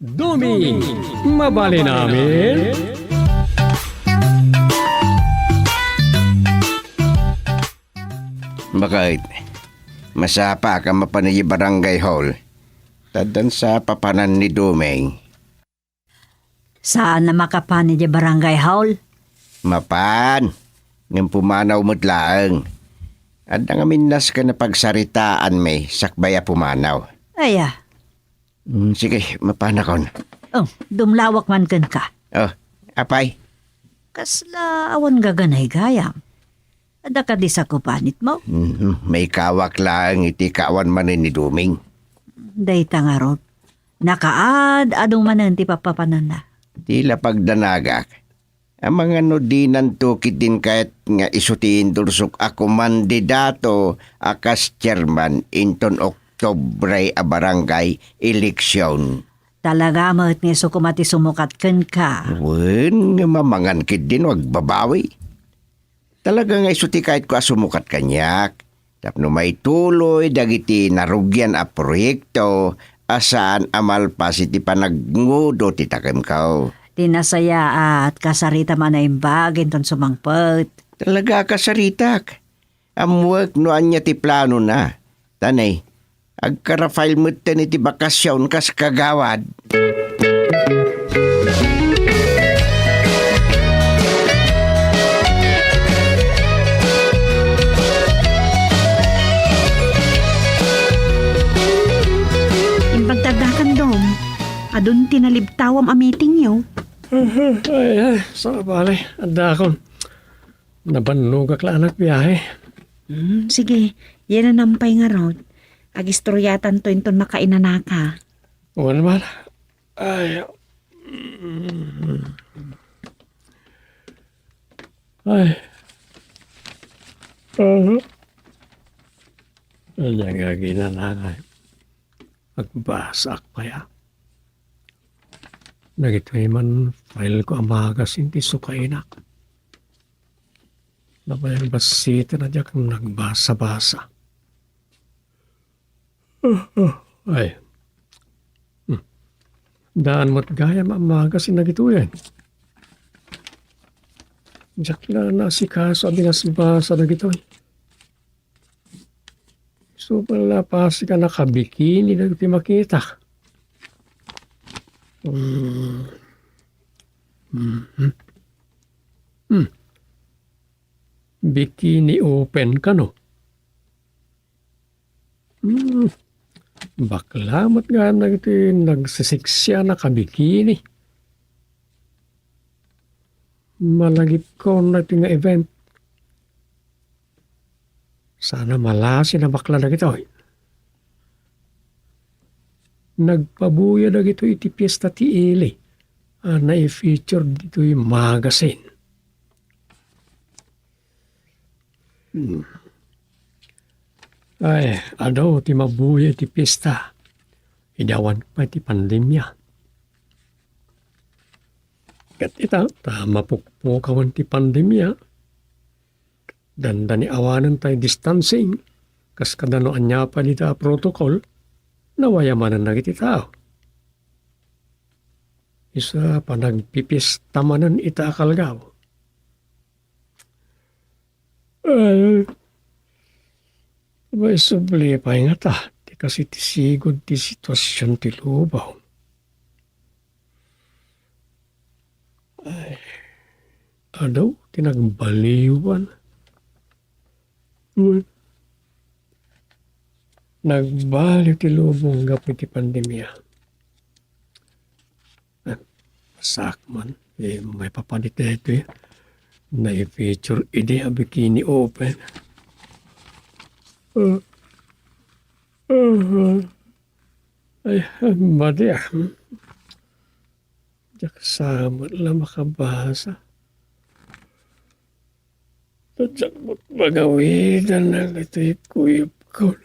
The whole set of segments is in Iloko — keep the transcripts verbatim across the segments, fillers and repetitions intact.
Duming, mabalin amin? Bakit? Masapa ka mapan idiay barangay hall? Taddan sa papanan ni Duming. Saan a makapan idiay barangay hall? Mapan. Ngem pumanaw met laeng. Adda ngamin nasken a pagsaritaanmi sakbay a pumanaw. Aya. Mm, sige, mapanakon. Oh, dumlawak man kenka. Oh, apay? Kasla awan gaganay gayam. Adda kadi sakupanitmo? Mhm, maikawak laeng iti kaawan manen ni Duming. Dayta ngarud, nakaad-adu manen ti papapananna. Ti la pagdanagak. Amangan no dinanto ketdin kayat nga isu ti indursok a kumandidato a kas chairman inton Oktubre a barangay eleksyon. Talaga met nga isu koma ti sumukat kenka. Wen, nga mamangan ketdin no agbabawi. Talaga nga isu ti kayatko a sumukat kaniak. Tapno maituloy dagiti narugian a proyekto a saan a malpas iti panagnudo ti takemko. Ti nasayaat, kasarita man a imbag inton sumangpet. Talaga a kasaritak. Ammoek no ania ti planona. Tanay, agka-Rafael metten iti bakasion kas kagawad. Imbag ta addakan, Dom. Adun ti nalibtawam a meetingyo. Ay, ay, sabali. Addakon. Nabannogak la a nagbiahe. Hmm, sige. Yan a nampay ngarud. Agistoryatanto inton makainanaka. Wen man. Ay. Ay. Aha. Ania nga aginanaka? Agbasaak pay a. Dagitoy man fileko a magazine ti sukainak. Napay bassiten a diak nagbasa-basa. Ah, ah, ay. Hmm. Daan met gayam a magazine dagitoy. Diak la naasikaso a binasbasa dagitoy. Isu pay la a pasig a nakabikini dagiti makitak. Hmm. Mhm. Hmm. Bikini open kano? Hmm. Bakla met gayam dagiti nagsisiksi a nakabikini. Malagipkon daytoy nga event. Saan a malasi a bakla dagitoy. Nagpabuya dagitoy iti fiesta ti ili a nai-feature ditoy magazine. Hmm. Ay, adu ti mabuya iti fiesta. Idi awan pay ti pandemia. Ket ita, ta mapukpukawen ti pandemia, dandani awanen tay distancing, kas kada no ania pay dita a protocol, nawaya manen dagiti tao. Isu a panagpipiesta manen ita a kalgaw. Ay, maisubli pay ngata ti kasi ti sigud ti situasion ti lubong. Ay, adu ti nagbaliwan. Nagbaliw ti lubong gapu iti pandemia. Sakman, eh, maipapan iti daytoy. Nai-feature idi a bikini open. Ah, ah, ah. Ay, madi, ah. Diak sa met la makabasa. Diak met magawidan dagitoy kuyogko.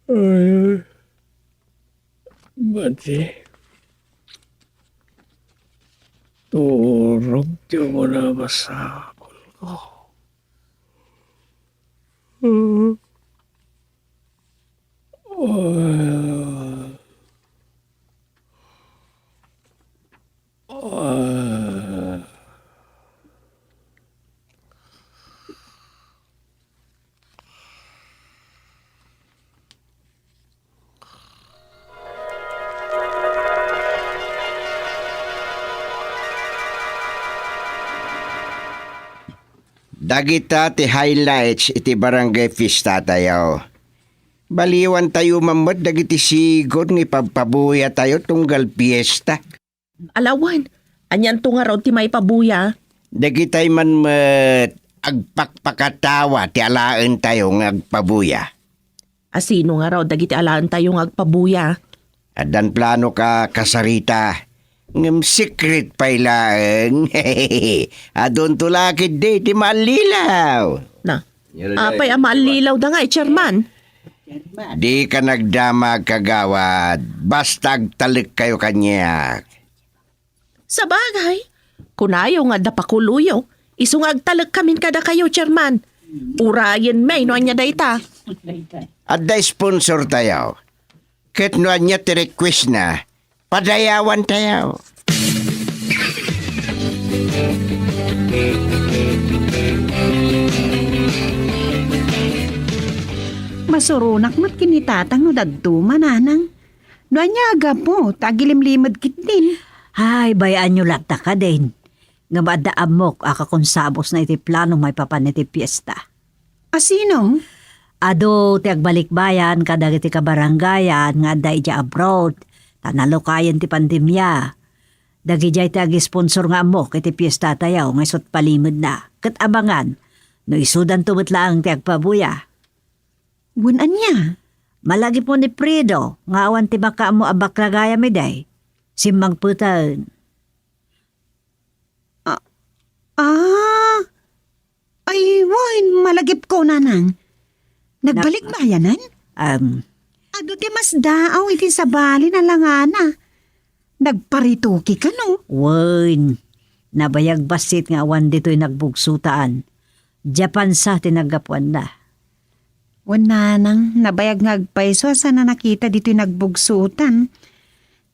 Ay, madi. Turog ti umuna a masapulko. Ah. Dagita ti highlights iti barangay fiesta tayo. Baliwan tayo man met dagiti sigon nga ipagpabuya tayo tunggal fiesta. Alawan, anianto ngarud ti maipabuya? Dagitay man met agpakpakatawa ti alaen tayo nga agpabuya. A sino ngarud dagiti alaen tayo nga agpabuya? Addan plano ka, kasarita. Ngem secret pay laeng. Adunto la ketdi ti maallilaw. Na, apay a maallilaw da nga, eh, chairman? Di ka nagdamag, kagawad. Basta agtalek kayo kaniak. Sabagay, kunayo nga adda pakuloyo, isu nga agtalek kamin kadakayo, chairman. Urayen may no ania dayta. Adda sponsor tayo. Ket no ania ti request na, padayawan tayo. Masuronak met ken ni Tatang no dadduma, Nanang. No ania a gapu ta agilimlimed ketdin? Ay, bay-anyo latta kadin. Ngem adda ammok a kakonsabosna iti plano maipapan iti fiesta. A sino? Adu ti agbalikbayan kadagiti kabarangayan nga adda idiay abroad, ta nalukayen ti pandemia. Dagidiay ti agisponsor nga ammok iti fiesta tayo nga isut' palimedna. Ket abangan, no isudanto met laeng ti agpabuya. Wen ania? Malagipmo ni Fredo nga awan ti makaammo a bakla gayam idi. Simmangpeten. Ah, ah. Ay, wen, malagipko, Nanang. Nagbalikbayanan? Um, Adu ti masdaaw iti sabali a langana. Nagparetoke kano? Wen, nabayag bassit nga awan ditoy nagbugsotan. Japan sa ti naggapuanna. Wen, Nanang, nabayag nga agpayso a saan a nakita ditoy nagbugsotan.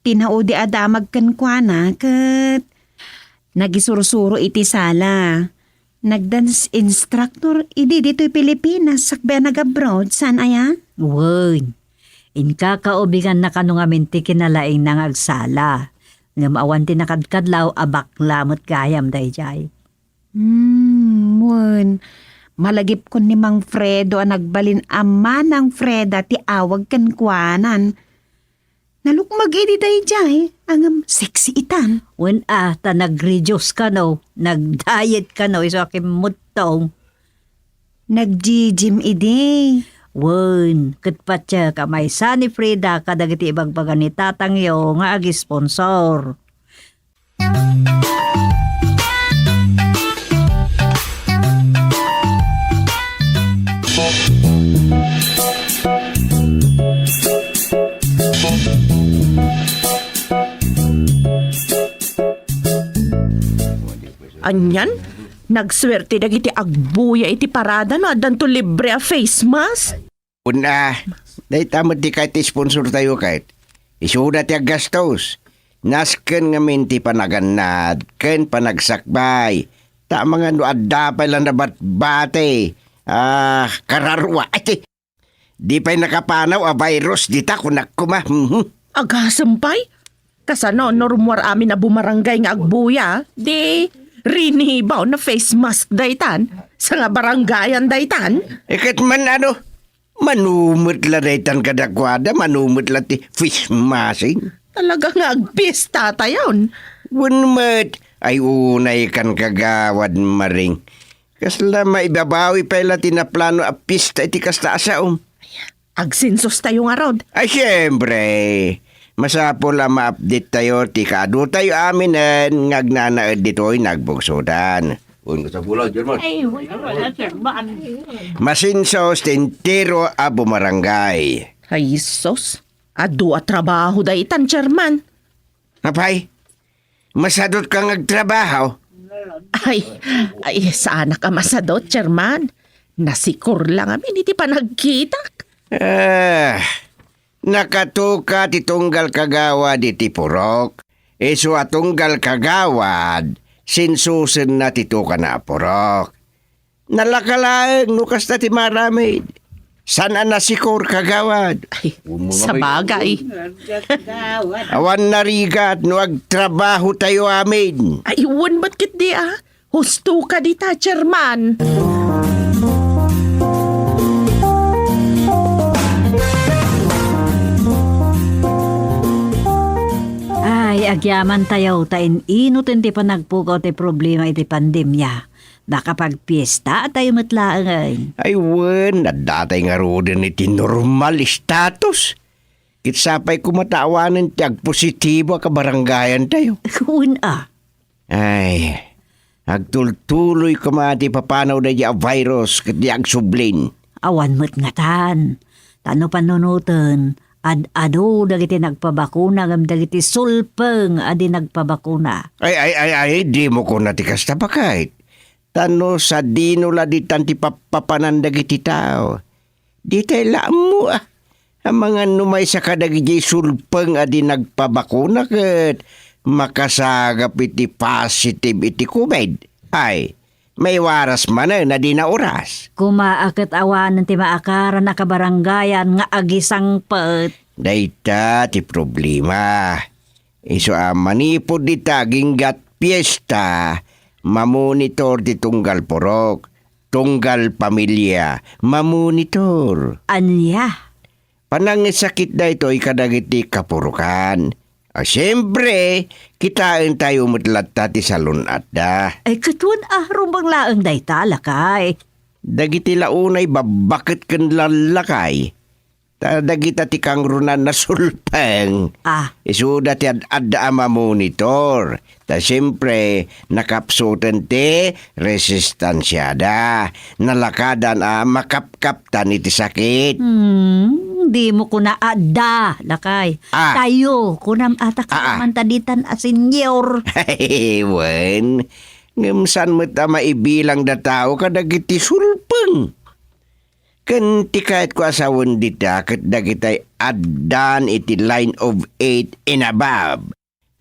Ti naudi a damag kenkuana ket nagisursuro iti sala. Nag-dance instructor idi ditoy Pilipinas sakbay a nag-abroad, saan aya? Wen, inkakaubiganna kano ngamin ti kinalaingna nga agsala. Ngem awan ti nakadkadlaw a bakla met gayam daydiay. Hmm, wen. Malagipkon ni Mang Fredo a nagbalin a Manang Freda ti awag kenkuanan. Nalukmeg idi daydiay, ngem sexy itan. Wen a, ta nag-reduce kano, nag-diet kano, isu a kimmuttong. Nag-gym idi. Wen, ket patiek a maysa ni Frida kadagiti ibagbaga ni tatangyo nga agisponsor. Anian? Nagsuerte dagiti agbuya iti parada no addanto libre a face mask? Una, dayta met ti kayat ti sponsor tayo ket. Isuda ti aggastos. Nasken ngamin ti panagannad ken panagsakbay. Ta amangan no adda pay la nabatbati. Ah, kararua. Ay, ti, di pay nakapanaw a virus dita, kunak koma. Mhm. Agasem pay? Kasano no rummuar amin a bumarangay nga agbuya? Di rinibaw na face mask daytan. Sa nga barangayan daytan? Iket man ano? Manumet la daytan kadakuada, manumet la ti face masking. Talaga nga agpista tayon. Wen met, ay unay kan kagawad Maring. Kasla maibabawi pay la ti naplano a pista iti kasta a saom. Agsensos tayo ngarud. Ay, siyempre. Masapul a ma-update tayo ti kaadu tayo aminen nga agnanaed ditoy nagbugsodan. Wen, kasapulan, German. Ay, wala, wala, sir. Maan? Masensos ti entero a bumarangay. Ay, sus. Adu a trabaho daytan, chairman. Apay, masadut ka nga agtrabaho? Ay, ay, saanak a masadut, chairman. Nasikor lang amin iti panagkitak. Ah, nakatuka ti tunggal kagawad iti purok. Isu a tunggal kagawad, sensosenna ti tukana a purok. Nalaka laeng no kasta ti maaramid. Saan a nasikor, kagawad? Ay, sabagay. Awan narigat no agtrabaho tayo amin. Ay, wen met ketdi, ah. Husto ka dita, chairman. Agyamantayo ta in-inut ti panagpukaw ti problema iti pandemia. Nakapagpiesta tayo met laengen. Ay wen, addatay ngaruden iti normal status. Ket sapay koma ta awanen ti agpositibo a kabarangayantayo. Wen a. Ay, agtultuloy koma ti papanaw daydi a virus ket di agsublin. Awan met ngatan. Ta no panunoten, ad-adu dagiti nagpabakuna ngem dagiti sulpeng a di nagpabakuna. Ay, ay, ay, ay, dimo kuna ti kasta, baket. Ta no sadino la ditan ti pappapanan dagiti tao. Ditay la ammo, ah. Amangan no maysa kadagiti sulpeng a di nagpabakuna ket makasagap iti positive iti covid. Ay, maiwaras manen a di nauras. Koma a ket awanen ti maakaran a kabarangayan nga agisangpet. Dayta ti problema. Isu a manipud dita aginggat piesta, mamonitor ti tunggal purok, tunggal pamilia, mamonitor. Ania? Panangisakit daytoy kadagiti kapurokan. A, siempre, kitaentayo met latta ti salun-atda. Ay, ket wen a, rumbeng laeng dayta, lakay. Dagiti la unay babbaket ken lallakay. Ta dagita ti kangrunaan a sulpeng. Ah. Isuda ti ad-adda a mamonitor. Ta siempre, nakapsuten ti resistansiada. Nalakadan a makapkaptan iti sakit. Hmm, dimo kuna adda, lakay. Ah. Tayo, kunam ata. Ah, ah. Kaman ta ditan a senior. Wen, ngem saan met a maibilang da tao kadagiti sulpeng. Ken ti kayatko a sawen dita ket dagitay addan iti line of eight and above.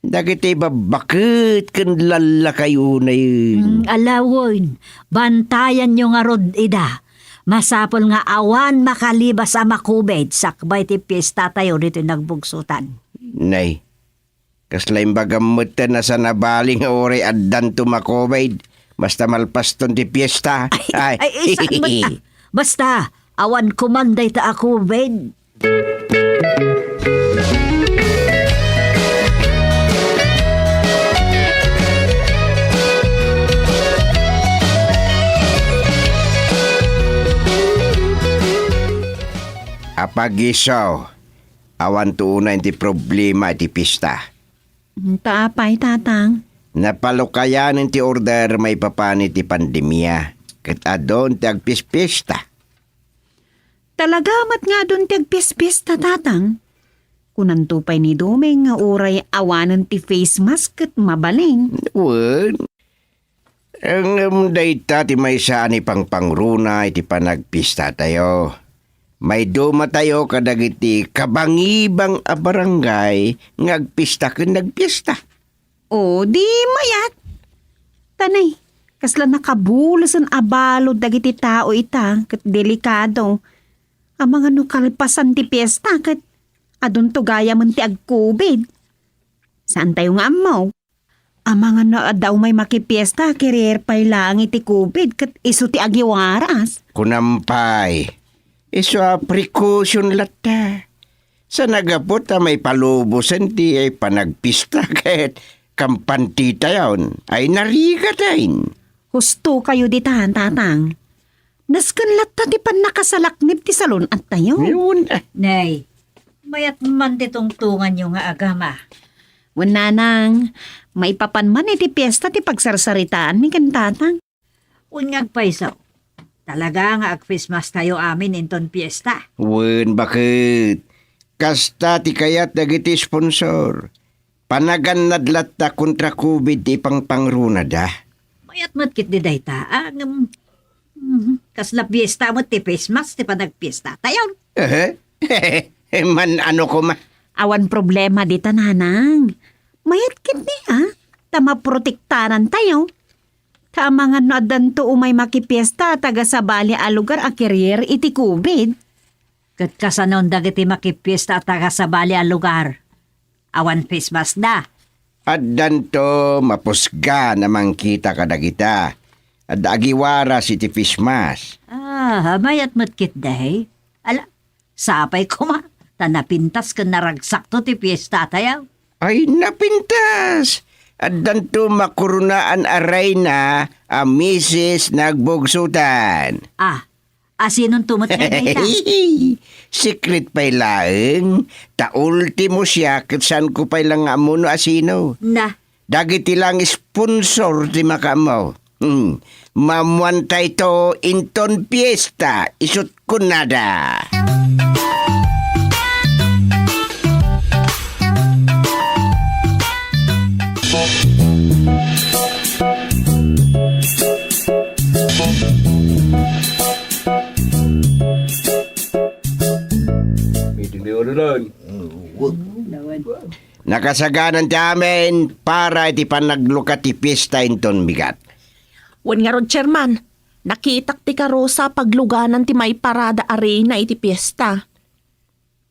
Dagitay babbaket ken lallakay unay. Mm, alawen, bantayanyo ngarud ida. Masapul nga awan makalibas a makubed sakbay ti piestatayo ditoy nagbugsotan. Nay, kasla imbagam metten a saan a bali nga uray addanto makubed, basta malpaston ti piesta. Ay, ay, ay, saan met a? Basta, awan koman dayta a kubed. Apagiso, awanto unay ti problema iti pista. Ta apay, Tatang? Napalukayanen ti order maipapan iti pandemia, ket adun ti agpispiesta. Talaga met nga adun ti agpispiesta, Tatang? Kunanto pay ni Doming nga uray awanen ti face mask ket mabalin. Wen, ngem dayta ti maysa a naipangpangruna iti panagpiestatayo. Maidumatayo kadagiti kabangibang a barangay nga agpista ken nagpiesta. O, di mayat. Tanay, kasla nakabulesen a balud dagiti tao ita ket delikado. Amangan no kalpasan ti piesta ket adunto gayamen ti agkubid. Saantayo nga ammo. Amangan no adda umay makipiesta, carrier pay laeng iti covid ket isu ti agiwaras. Kunam pay, isu a precaution latta. Sa nagaput a maipalubosen ti panagpista ket kampantitayon ay narigaten. Husto kayo ditan, Tatang. Nasken latta ti pannakasalaknib ti salun-attayo. Yun, eh. Nay, mayat man ti tungtunganyo nga agama. Wen, Nanang, maipapan man iti piesta ti pagsarsaritaanmi ken Tatang. Wen nga agpayso, talaga nga agfacemask tayo amin inton piesta. Wen, baket. Kasta ti kayat dagiti sponsor. Panagannad latta kontra covid ti ipangpangrunada. Mayat met ketdi dayta, a, ngem, mhm, kasla piesta met ti face mask ti panagpiesta tayon. Ehe. Man-ano koma. Awan problema dita, Nanang. Mayat ketdi, a, ta maprotektanan tayo. Ta amangan no addanto umay makipiesta a taga-sabali a lugar a carrier iti covid. Ket kasanon dagiti makipiesta a taga-sabali a lugar? Awan face mask da. Addanto mapusgan a mangkita kadagita. Adda agiwaras iti face mask. Ah, mayat met ketdi. Ala, sapay koma, ta napintas ken naragsakto ti piesta tayo. Ay, napintas! Addanto makoronaan a reyna a misis nagbugsotan. Ah, asinonto met nga dayta? Secret pay laeng, ta ultimo siya ket saanko pay la nga ammo no asino. Na. Dagiti lang sponsor ti makaammo. Hmm. Maammuantayto inton fiesta, isut' kunada. Pwede na yun, Ron. Nakasaganan ti amin para iti panaglukat ti fiesta inton bigat. Wen ngarud, Chairman, nakitak ti karusa pagluganan ti maiparada a reyna iti fiesta.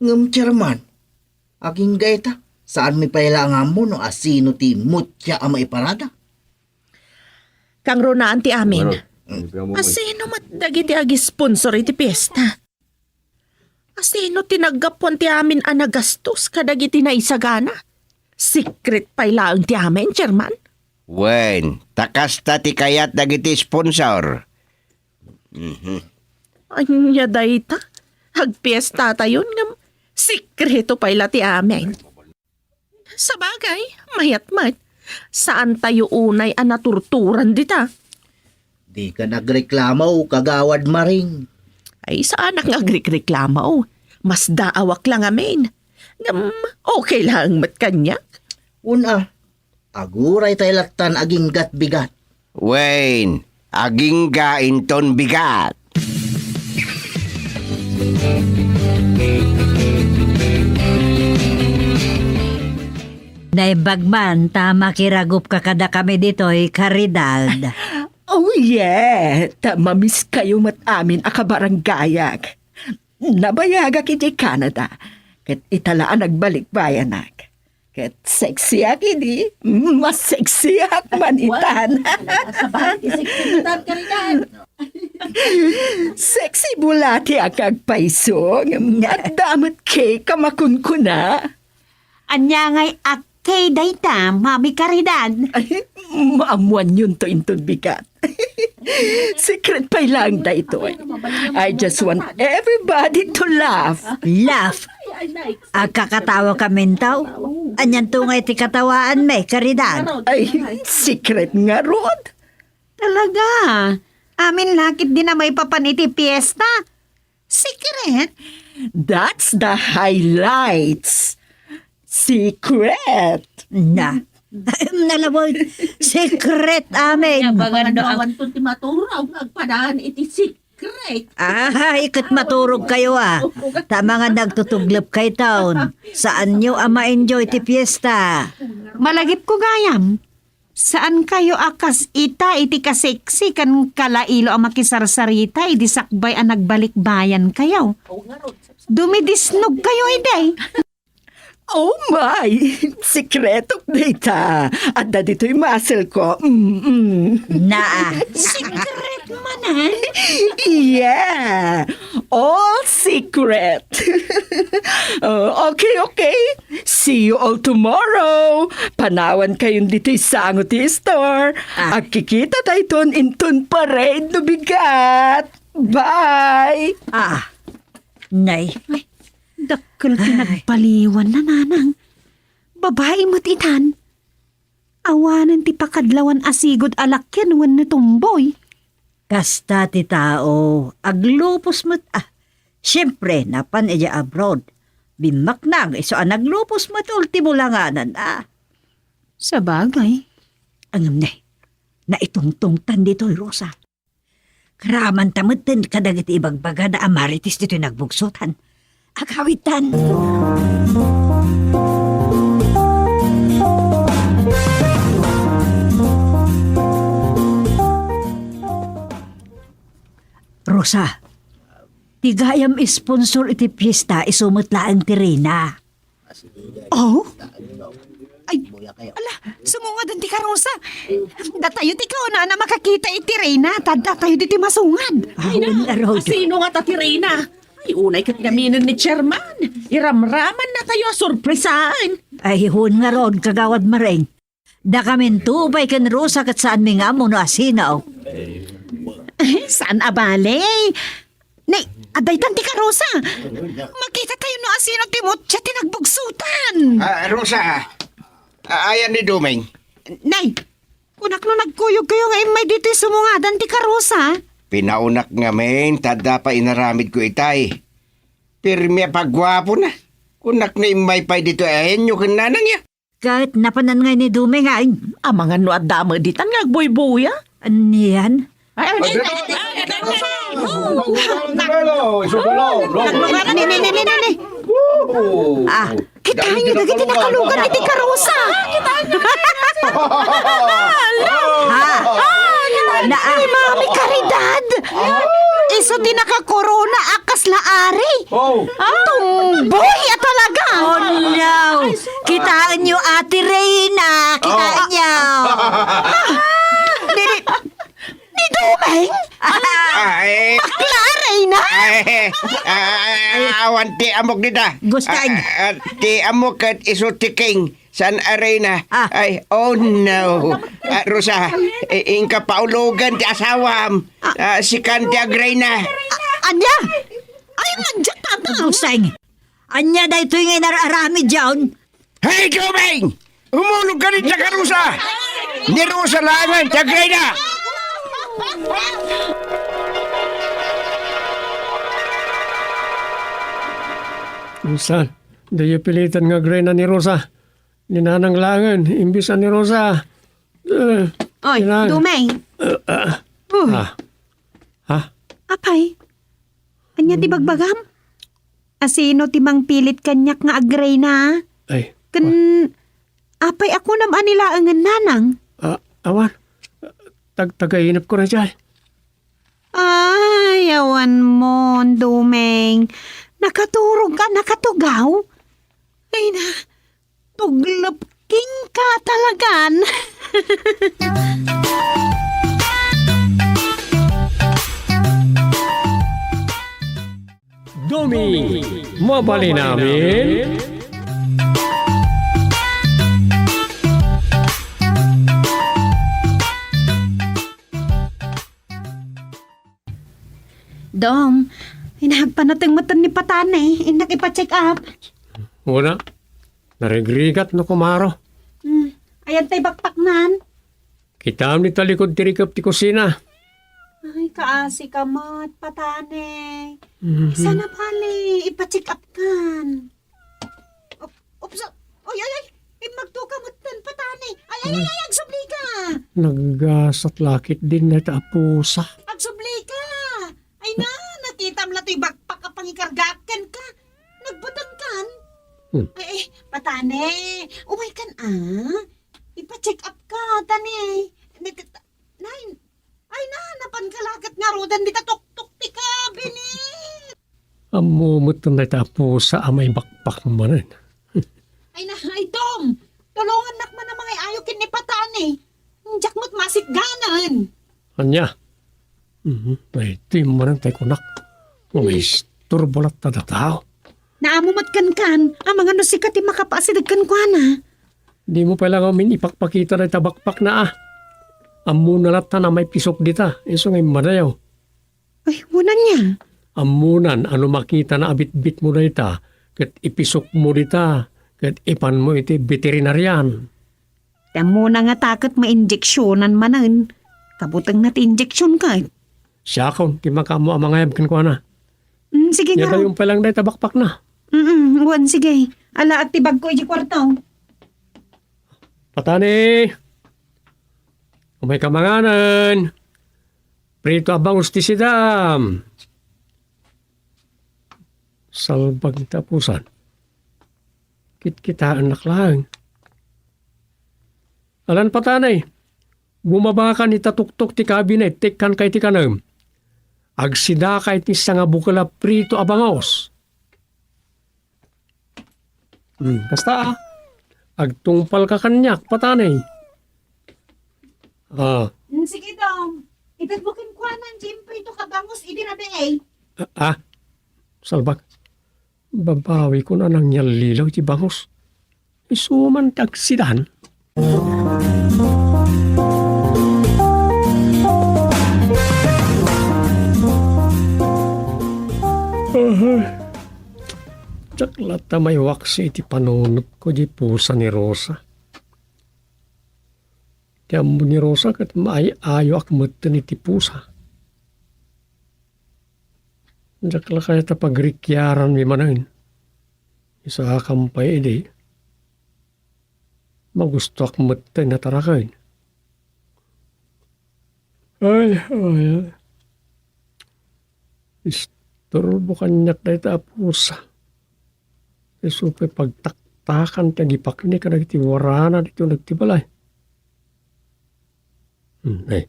Ngem, Chairman, agingga ita, saanmi pay la nga ammo no asino ti mutia a maiparada? Kangrunaan ti amin. Asino met dagiti agisponsor iti fiesta? Asino ti naggapuan ti amin a nagastos kadagiti naisagana? Secret pay laeng ti amin, Chairman. Wen, ta kasta ti kayat dagiti sponsor. Mhm. Ania dayta? Agpiestatayon ngem sekreto pay la ti amin. Sabagay, mayat met. Saantayo unay a naturturan dita. Dika nagreklamo, Kagawad Maring. Ay, saanak nga agrekreklamo. Masdaawak la ngamin. Ngem, okay laeng met kaniak. Una, aguray tay lattan aginggat bigat. Wen, agingga inton bigat. Naimbag man ta makiragupka kadakami ditoy, Caridad. Oh, yeah. Ta mamiskayo met amin a kabarangayak. Nabayagak idiay Canada. Ket ita la a nagbalikbayanak. Ket sexyak idi, mas sexyak manitan. Sexy bulati a kagpayso, ngem adda met cake a makunkuna. Ania ngay a cake dayta, Mami Caridad? Ay, maammuanyonto inton bigat. Secret pay laeng daytoy. I just want everybody to laugh. Laugh? Agkakatawa kaminto? Anianto ngay ti katawaanmi, Caridad? Ay, secret ngarud. Talaga? Amin la ketdi a maipapan iti fiesta? Secret? That's the highlights. Secret. Na. Nalabay. Secret amin. Ania, bangano, awan ti maturog nga agpadaan iti secret. Ay, ket maturogkayo, a. Ta amangan nagtutuglep kayton. Saanyo a ma-enjoy ti fiesta. Malagipko gayam. Saankayo a kas ita iti kaseksi ken kalailo a makisarsarita idi sakbay a nagbalikbayankayo. Dumidisnogkayo idi. Oh my! Sekretok dayta. Adda ditoy muscle ko. Mm-mm. Naa. Secret manen? Yeah. All secret. Oh, okay, okay. See you all tomorrow. Panawankayon ditoy sango ti store. Ah. Agkikita tayton inton parade no bigat. Bye. Ah. Nay. Ay, dakkel ti nagbaliwan na, nanang. Babai met itan. Awanen ti pakadlawan a sigud a lakian wenno tomboy. Kasta ti tao, aglupos met, ah. Siempre, napan idiay abroad. Bimmaknang, isu a naglupos met, ultimo la nganan, ah. Sabagay. Ngem ne, naitungtongtan ditoy, Rosa. Karamanta metten kadagiti ibagbagada a marites ditoy nagbugsotan. Agawidtan. Rosa, ti gayam sponsor iti fiesta, isu met laeng ti reyna. Oh? Ay, ala, sumungaden ti karusa. Datayo ti kauna a makakita iti reyna, ta datayo ditoy masungad. Ah, ay na, wen, arog. Asino ngata ti reyna? Ay, unay ket ngaminen ni Chairman. Iramraman natayo a sorpresaan. Ay, wen ngarud, Kagawad Maring. Dakaminto pay ken Rosa ket saanmi nga ammo no asino. Saan a bale. Nay, adda itan ti karusa. Makita tayo no asino ti mutya ti nagbugsutan. Ah, Rosa, ah, ayan ni Doming. Nay, kunak no nagkuyog kayo nga immay ditoy sumungadan ti karusa. Pinaunak ngamin, ta adda pay inaramidko itay. Pirmi a pagguapona. Kunak no immay pay ditoy ayanyo ken nanangyo. Ket napanan ngay ni Dumeng, ay. Amangan no adda met ditan nga agbuybuya? Anian? Ay, ay, ay, ay, ay, ay, ay, ay, ay. Ni, ni, ni, ni, ni, ni. Ah, kitaenyo dagiti nakalugan iti karusa. Ah, na, ah. Ni Mami Caridad. Isu ti nakakorona a kasla ari. Oh. Tumboy a talaga. Oh, no. Kitaenyo, Ate Reyna. Kitaenyo. Ah, ni, ni, ni Dumeng? Ay. Bakla, Reyna? Ay, ah, awan ti ammok dita. Gusto. Ah, ah, ti ammok ket isu ti king. San a Reyna? Ah. Ay, oh no. Ah, Rosa, i-, inka paulogan ti asawam. Ah. Ah, sikan ti agreyna. Ah, ania? Ay, manjak, tata. Buseng. Ania daytoy nga inar-aramid diyan? Hey, Dumeng! Umulog ka ni Rosa! Ni Rosa laengen ti agreyna! Insan, diyo pilitan nga agreyna ni Rosa. Ni Nanang laengen, imbis a ni Rosa. Eh, oy, Nanang. Dumeng. Eh, ah. Uy. Ah. Ha? Apay? Ania ti bagbagam? Asino ti mangpilit kaniak nga agreyna? Ay. Ken, apay a kunam a ni laengen, Nanang? Ah, awan. Tag-, tagainep ko na diay. Ay, awan mo, Dumeng. Nakaturog ka, nakatugaw? Ay na, tuglep kenka talagan. Dumeng, mabalin amin? Dom, inagpanateng met ni Patane, innak ipa-check up. Wala. Narigrigat no kumaro. Hmm, ayan tay bakpaknan. Kitam ni talikod ti rikep ti kusina. Ay, kaasi ka met, Patane. Mhm. Sana bali, ipa-check up kan. Op-, opsa-, oy, oy, oy! Immagto ka metten, Patane! Ay, ay, ay, ay, agsubli ka! Naggasat lakit din na ita a pusa. Agsubli ka! Ay na, nakitam la to'y bakpak a pangikargaak kenka. Nagbuteng kan? Hmm. Ay, ay, Patane, umay kan, ah? Ipa-check up ka, Tane. Nag-, Nay, ay na, napan ka la ket ngaruden dita tuktok ti kabinit. Ammo met dayta a pusa a maibakpak manen. Ay na, ay Dom, tulongannak man a mangay-ayo ken ni Patane. Diak met masitganen. Ania? Mhm, ay, ti manen tay kunak. Umaisturbo latta dataw. Naamo met kenkan, amangan no sika ti makapaasideg kenkuana. Dimo pay la ngamin ipakpakita dayta bakpakna a. Ammona latta a maipisok dita, isu nga immadayo. Ay, wen ania? Ammonan a no makitana a bitbitmo dayta, ket ipisokmo dita, ket ipanmo iti veterinarian. Ti ammona ngata ket mainjeksionan manen. Kabutengna ti injeksion ket. Siakon ti makaammo a mangayab kenkuana. Mm, sige, ngarud. Yadayon pay lang dayta bakpakna. Mm, wen, sige. Alaak ti bagko iti kuarto. Patani! Umayka manganen! Prito a bangus ti sidam! Salbag ti apusan. Kitkitaennak laeng. Alan Patani! Bumabakan ita tuktok ti kabinet, ti ikkanka iti kanem. Agsidaka iti sangabukel a prito a bangus. Hmm, kasta, ah. Agtungpalka kaniak, Patani. Ah. Hmm, sige, Dong. Itedmo kenkuana ti imprito ka bangus idi rabii. Ah, ah. Salbag. Babawikon a nangyallilaw iti bangus. Isu man ti agsidan. Aha. Diak latta maiwaksi iti panunotko di pusa ni Rosa. Ti ammo ni Rosa ket maay-ayoak metten iti pusa. Diak la kayat a pagrikiaranmi manen. Isaakan pay idi, magustoak metten a taraken. Ay, ay, ay. Istorbo kaniak dayta a pusa. Isu pay pagtaktakan ti agipakni kadagiti warana ditoy nagtibalay. Hmm, eh.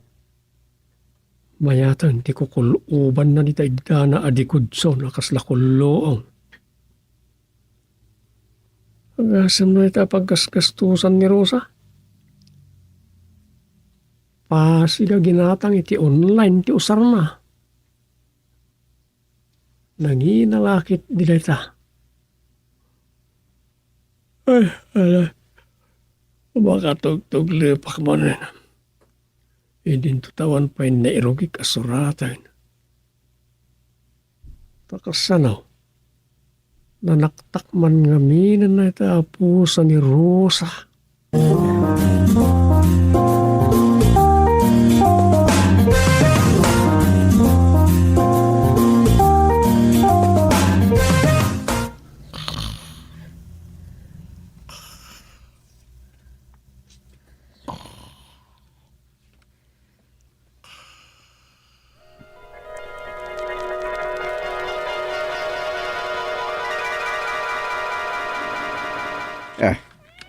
Mayaten ti kukul-obanna dita iddana a dikudson a kasla kulluong. Agasem no ita a paggasgastusan ni Rosa. Pasig a ginatang iti online ti usarna. Nangina la ketdi dayta. Ay, ala, makatugtuglepak manen. Idinto ta awan pay nairugik a suraten. Ta kasano? Nanaktak man ngamin dayta a pusa ni Rosa. Ah,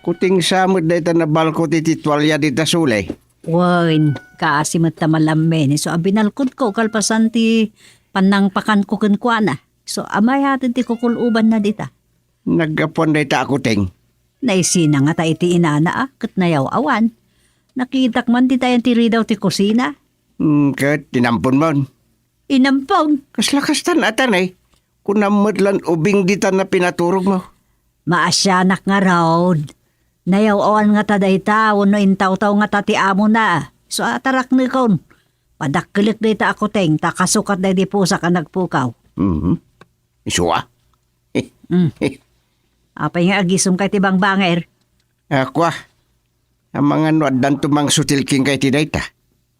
kuting sa met dayta nabalkot iti tualia dita suley. Wen, kaasi met ta malammen isu a binalkotko kalpasan ti pannangpakanko kenkuana. Isu a mayaten ti kukul-obanna dita. Naggapuan dayta a kuting. Naisina ngata iti inana a ket nayaw-awan. Nakitak man dita ti ridaw ti kusina. Hmm, ket tinamponmon? Inampon. Kasla kastan atan, eh. Kunam met lan ubing ditan a pinaturogmo. Maasianak ngarud. Nayaw-awan ngata dayta wenno intawtaw ngata ti amona. Isu a taraknekon. Padakkelek dayta a kuting ta kasukat daydi pusak a nagpukaw. Mhm. Isu a? Mm. Apay nga agisomka iti bangbanger? Ako a. Amangan no addanto mangsutil kenka iti dayta.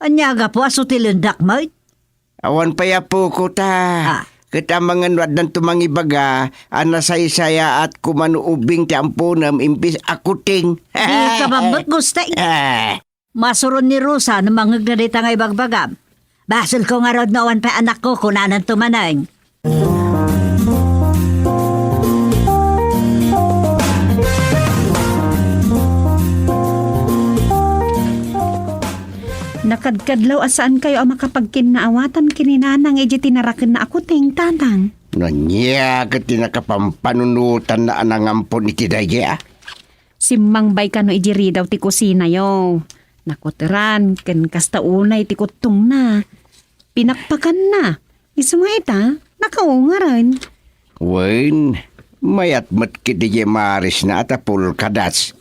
Ania gapu a sutilendak met? Awan pay a puko ta. Ah. Ket amangan no addanto mangibaga a nasaysayaat koma no ubing ti amponem imbes a kuting. Di ka ba met gusto? Ah. Masuron ni Rosa no mangngegna dayta nga ibagbagam. Basolko ngarud no awan pay anakko, kunananto manen. Nakadkadlaw a saankayo a makapagkinnaawatan ken ni Nanang idiay tinarakenna a kuting, Tatang. Ania ket ti nakapampanunotanna a nangampon iti daydiay a? Simmangbayo kano idiay ridaw ti kusinayo. Nakuteran ken kasta unay ti kuttongna. Pinakpakanna. Isu nga ita, nakaungaren. Wen, mayat met ket idiay marisna a ta polka dots.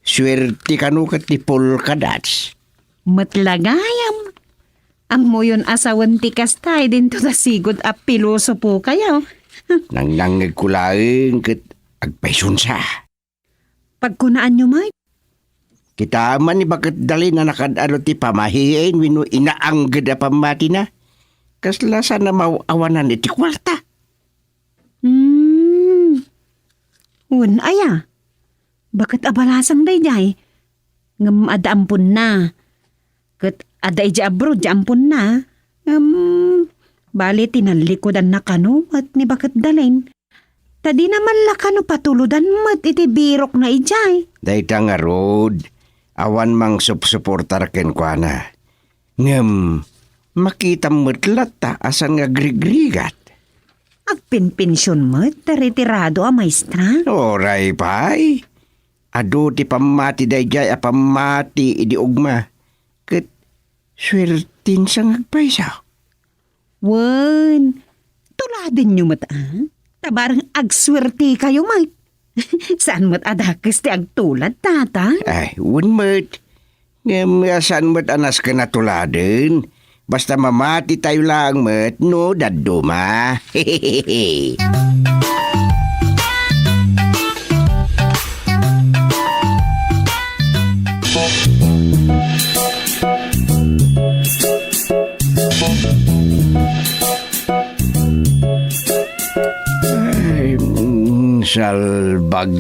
Suerte kano ket ti polka dots. Met la gayam. Ammoyon a sawen ti kasta, idinto ta sigud a pilosopokayo. Nangnangngegko laeng ket agpaysunsa. Pagkunaanyo met? Kitaem ni Baket Dalin a nakad-adu ti pamahiin wenno inaangged a pammatina. Kasla saan a maaw-awanan iti kuarta. Hmm. Wen aya? Baket a balasang daydiay. Ngem adda amponna. Ket adda idiay abroad ti amponna. Ngem, bali, tinallikudanna kano met ni Baket Dalin. Ta dina man la kano patulodan met iti birokna idiay. Dayta ngarud, awan mangsupsuportar kenkuana. Ngem, makitam met latta a saan nga agrigrigat. Agpenpension met ta retirado a maestra. Uray pay. Adu ti pammati daydiay a pammati idi ugma. Ket suertensa nga agpayso. Wen, tuladenyo met, a? Ta bareng agsuertekayo met. Saan met a dakes ti agtulad, Tata? Ay, wen met. Ngem saan met a nasken a tuladen. Basta mamatitayo laeng met no dadduma. Ay, mm, salbag.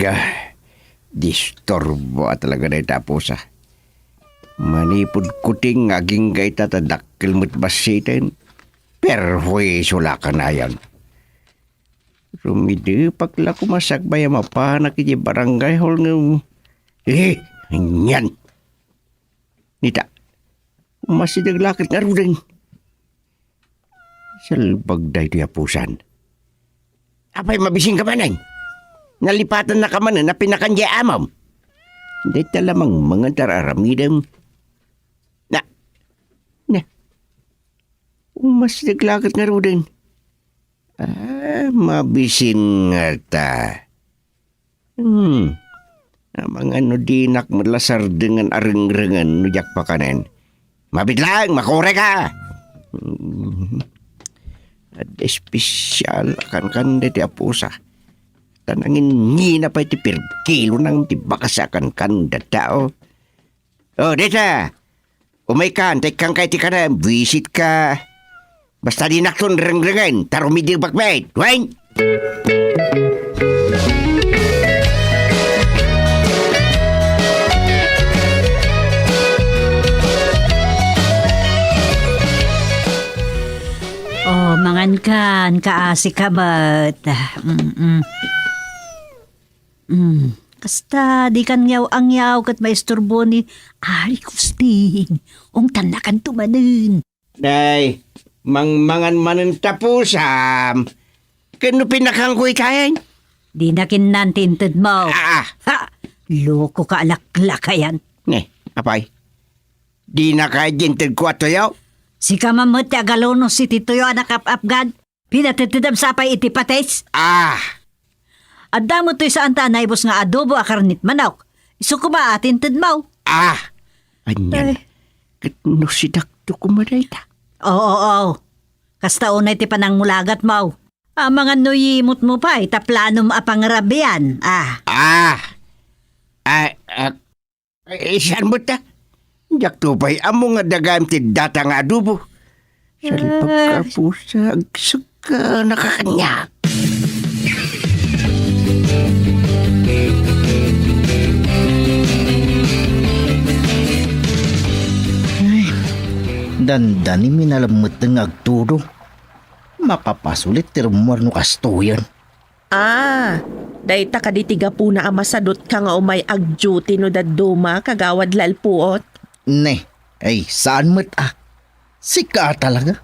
Disturbo a talaga dayta a pusa. Manipud kuting nga agingga ita ta dakkel met bassiten, perhuiso la kanayon. Rumidepak la koma sakbay a mapanak iti barangay hall ngem, eh, anian. Nita, umasideg la ket ngaruden. Salbag daytoy a pusan. Apay, mabisinka manen? Nalipatannaka manen a pinakan diay amom? Dayta la mangmangan ti ar-aramidem. Na, na, umasideg la ket ngaruden. Ah, mabisin ngata. Hmm. Amangan no dinak met la sardengen a rengrengen no diak pakanen. Mabiit laeng, makureka! Hmm. Adda espesial a kankan daytoy a pusa. Ta nanginnina pay ti pirkilona ngem ti bakas a kankan dayta, oh. Oh, dayta. Umaykan, ta ikkanka iti kanem, buisitka. Basta dinakton rengrengen, ta rumidepak met. Wen? Oh, mangankan, kaasika met. Mm-mm. Mm. Kasta, dikan ngyaw-angyaw ket maisturbo ni Ari Kusting. Ungtannakanto manen. Nay, mangmangan manen ta pusam. Ken no pinakanko itayen? Dina kinnan ti intedmo. Ah, ah. Ha! Lokoka a laklakayan. Ne, apay? Dinaka iti intedko a tuyo? Sika man met ti agalunos iti tuyo a nakap-apgan. Pinatedtedem sa pay iti patis? Ah! Adda met toy saanta a naibus nga adobo a karnit manok. Isu koma a tintedmo. Ah! Anian? Ay. Ket no sidakto koma dayta? Oo, oo. Kasta unay ti panangmulagatmo. Amangan no yimotmo pay ta planom a pangrabian. Ah. Ah! Ah, ah, Eh, saan met ta? Diakto pay ammo nga dagaem ti data nga adobo. Salbag ka, pusa, agsagka, nakakaniak. Ay, dandani, minalam met nga agtudo. Makapasulit ti rummuar no kastoyen. Ah, dayta kadi ti gapuna a masadutka nga umay agduty no dadduma, Kagawad Lalpuot? Ne, ay, saan met a. Sika talaga.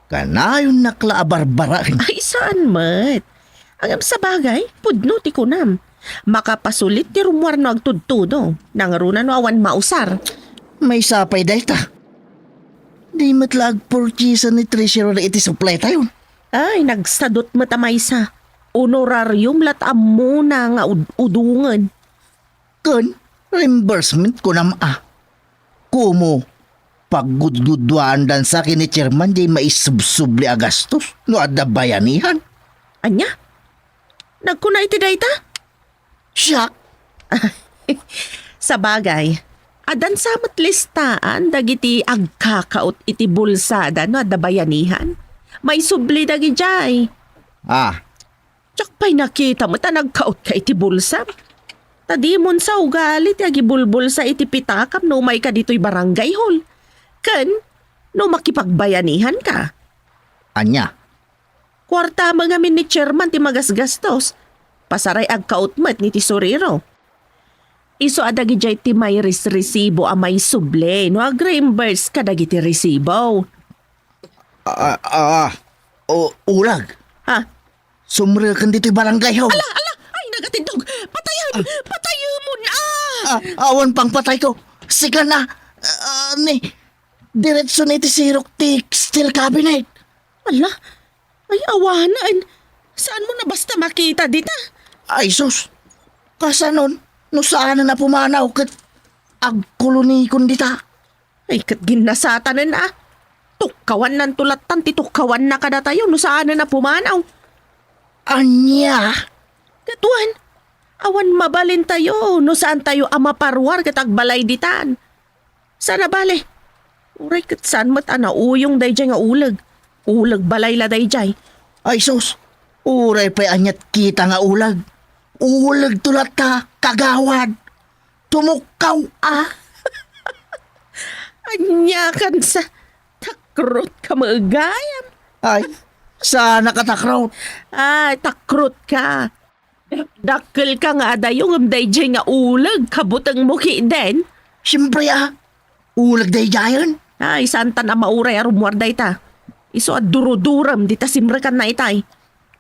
Kanayonnak la a barbaraen. Ay, saan met. Ngem sabagay, pudno ti kunam. Makapasulit ti rummuar no agtudtudo. Nangruna no awan mausar. Maysa pay dayta. Di met la agpurtisa ni Treasurer iti supletayon. Ay, nagsadut met a maysa. Honorarium lat ammona nga ud-, udongen. Ken reimbursement kunam a. Komo, paggudguduaandan sa ken ni Chairman diay maisubsubli a gastos no adda bayanihan. Ania? Nagkuna iti dayta? Siak? Sabagay, addan sa met listaan dagiti agkakaot iti bulsada no adda bayanihan. Maisubli dagidiay. Ah. Diak pay nakita met a nagkaotka iti bulsam. Ta dimon sa ugali ti agibulbulsa iti pitakam no umayka ditoy barangay hall. Ken no makipagbayanihanka. Ania? Kuarta met ngamin ni Chairman ti magasgastos. Pasaray agkaot met ni tesorero. Isu a dagidiay ti mairisresibo a maisubli no agreimburse kadagiti resibo. Ah, ah, o, ulag. Ha? Sumreken ditoy barangay hall. Ala, ala! Ay, nagatindog! Patayen! Patayemon, ah! Ah, awan pang patayko. Sika na. Ah, ni, diretso na iti sirok ti steel cabinet. Ala, ay, awanen. Saan mo na basta makita dita? Ay, sus. Kasanon, no saanen a pumanaw ket agkolonikon dita? Ay, ket ginnasatanen a. Tukkawannanto lattan ti tukkawanna kadatayo no saanen a pumanaw. Ania? Ket wen, awan mabalintayo no saantayo a maparuar ket agbalay ditan. Saan a bale, uray ket saan met a nauyong daydiay nga uleg. Uleg balay la daydiay. Ay sus, uray pay aniat kita nga uleg. Ulegto latta, kagawad. Tumukkaw a. Ania kan sa, takrot ka met gayam. Ay, saan a katakrot? Ay, takrot ka. Dakkel ka nga adayo ngem daydiay nga uleg kabutengmo kiden. Siempre a, uleg daydiayen. Ay, saantan a mauray a rummuar dayta. Isu a durudurem dita simrekanna itay.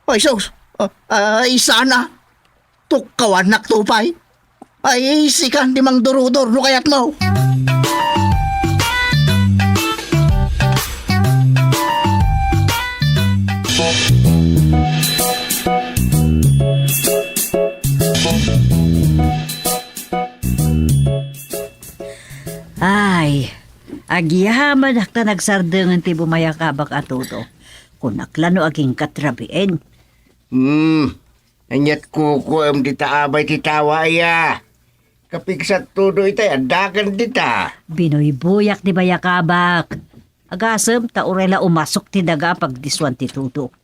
Ay, sus. Ah, ay, sana. Tukkawannak to pay. Ay, sikan ti mangdurudur no kayatmo. Ay, agyamanak ta nagsardengen ti bumayakabak a tudo. Kunak la no agingkat rabien. Hmm, aniat kukuem dita abay ti tawa aya? Kapigsat tudo itay, addakan dita. Binuybuyak ti bayakabak. Agasem ta uray la umasok ti daga a pagdisuan ti tudo.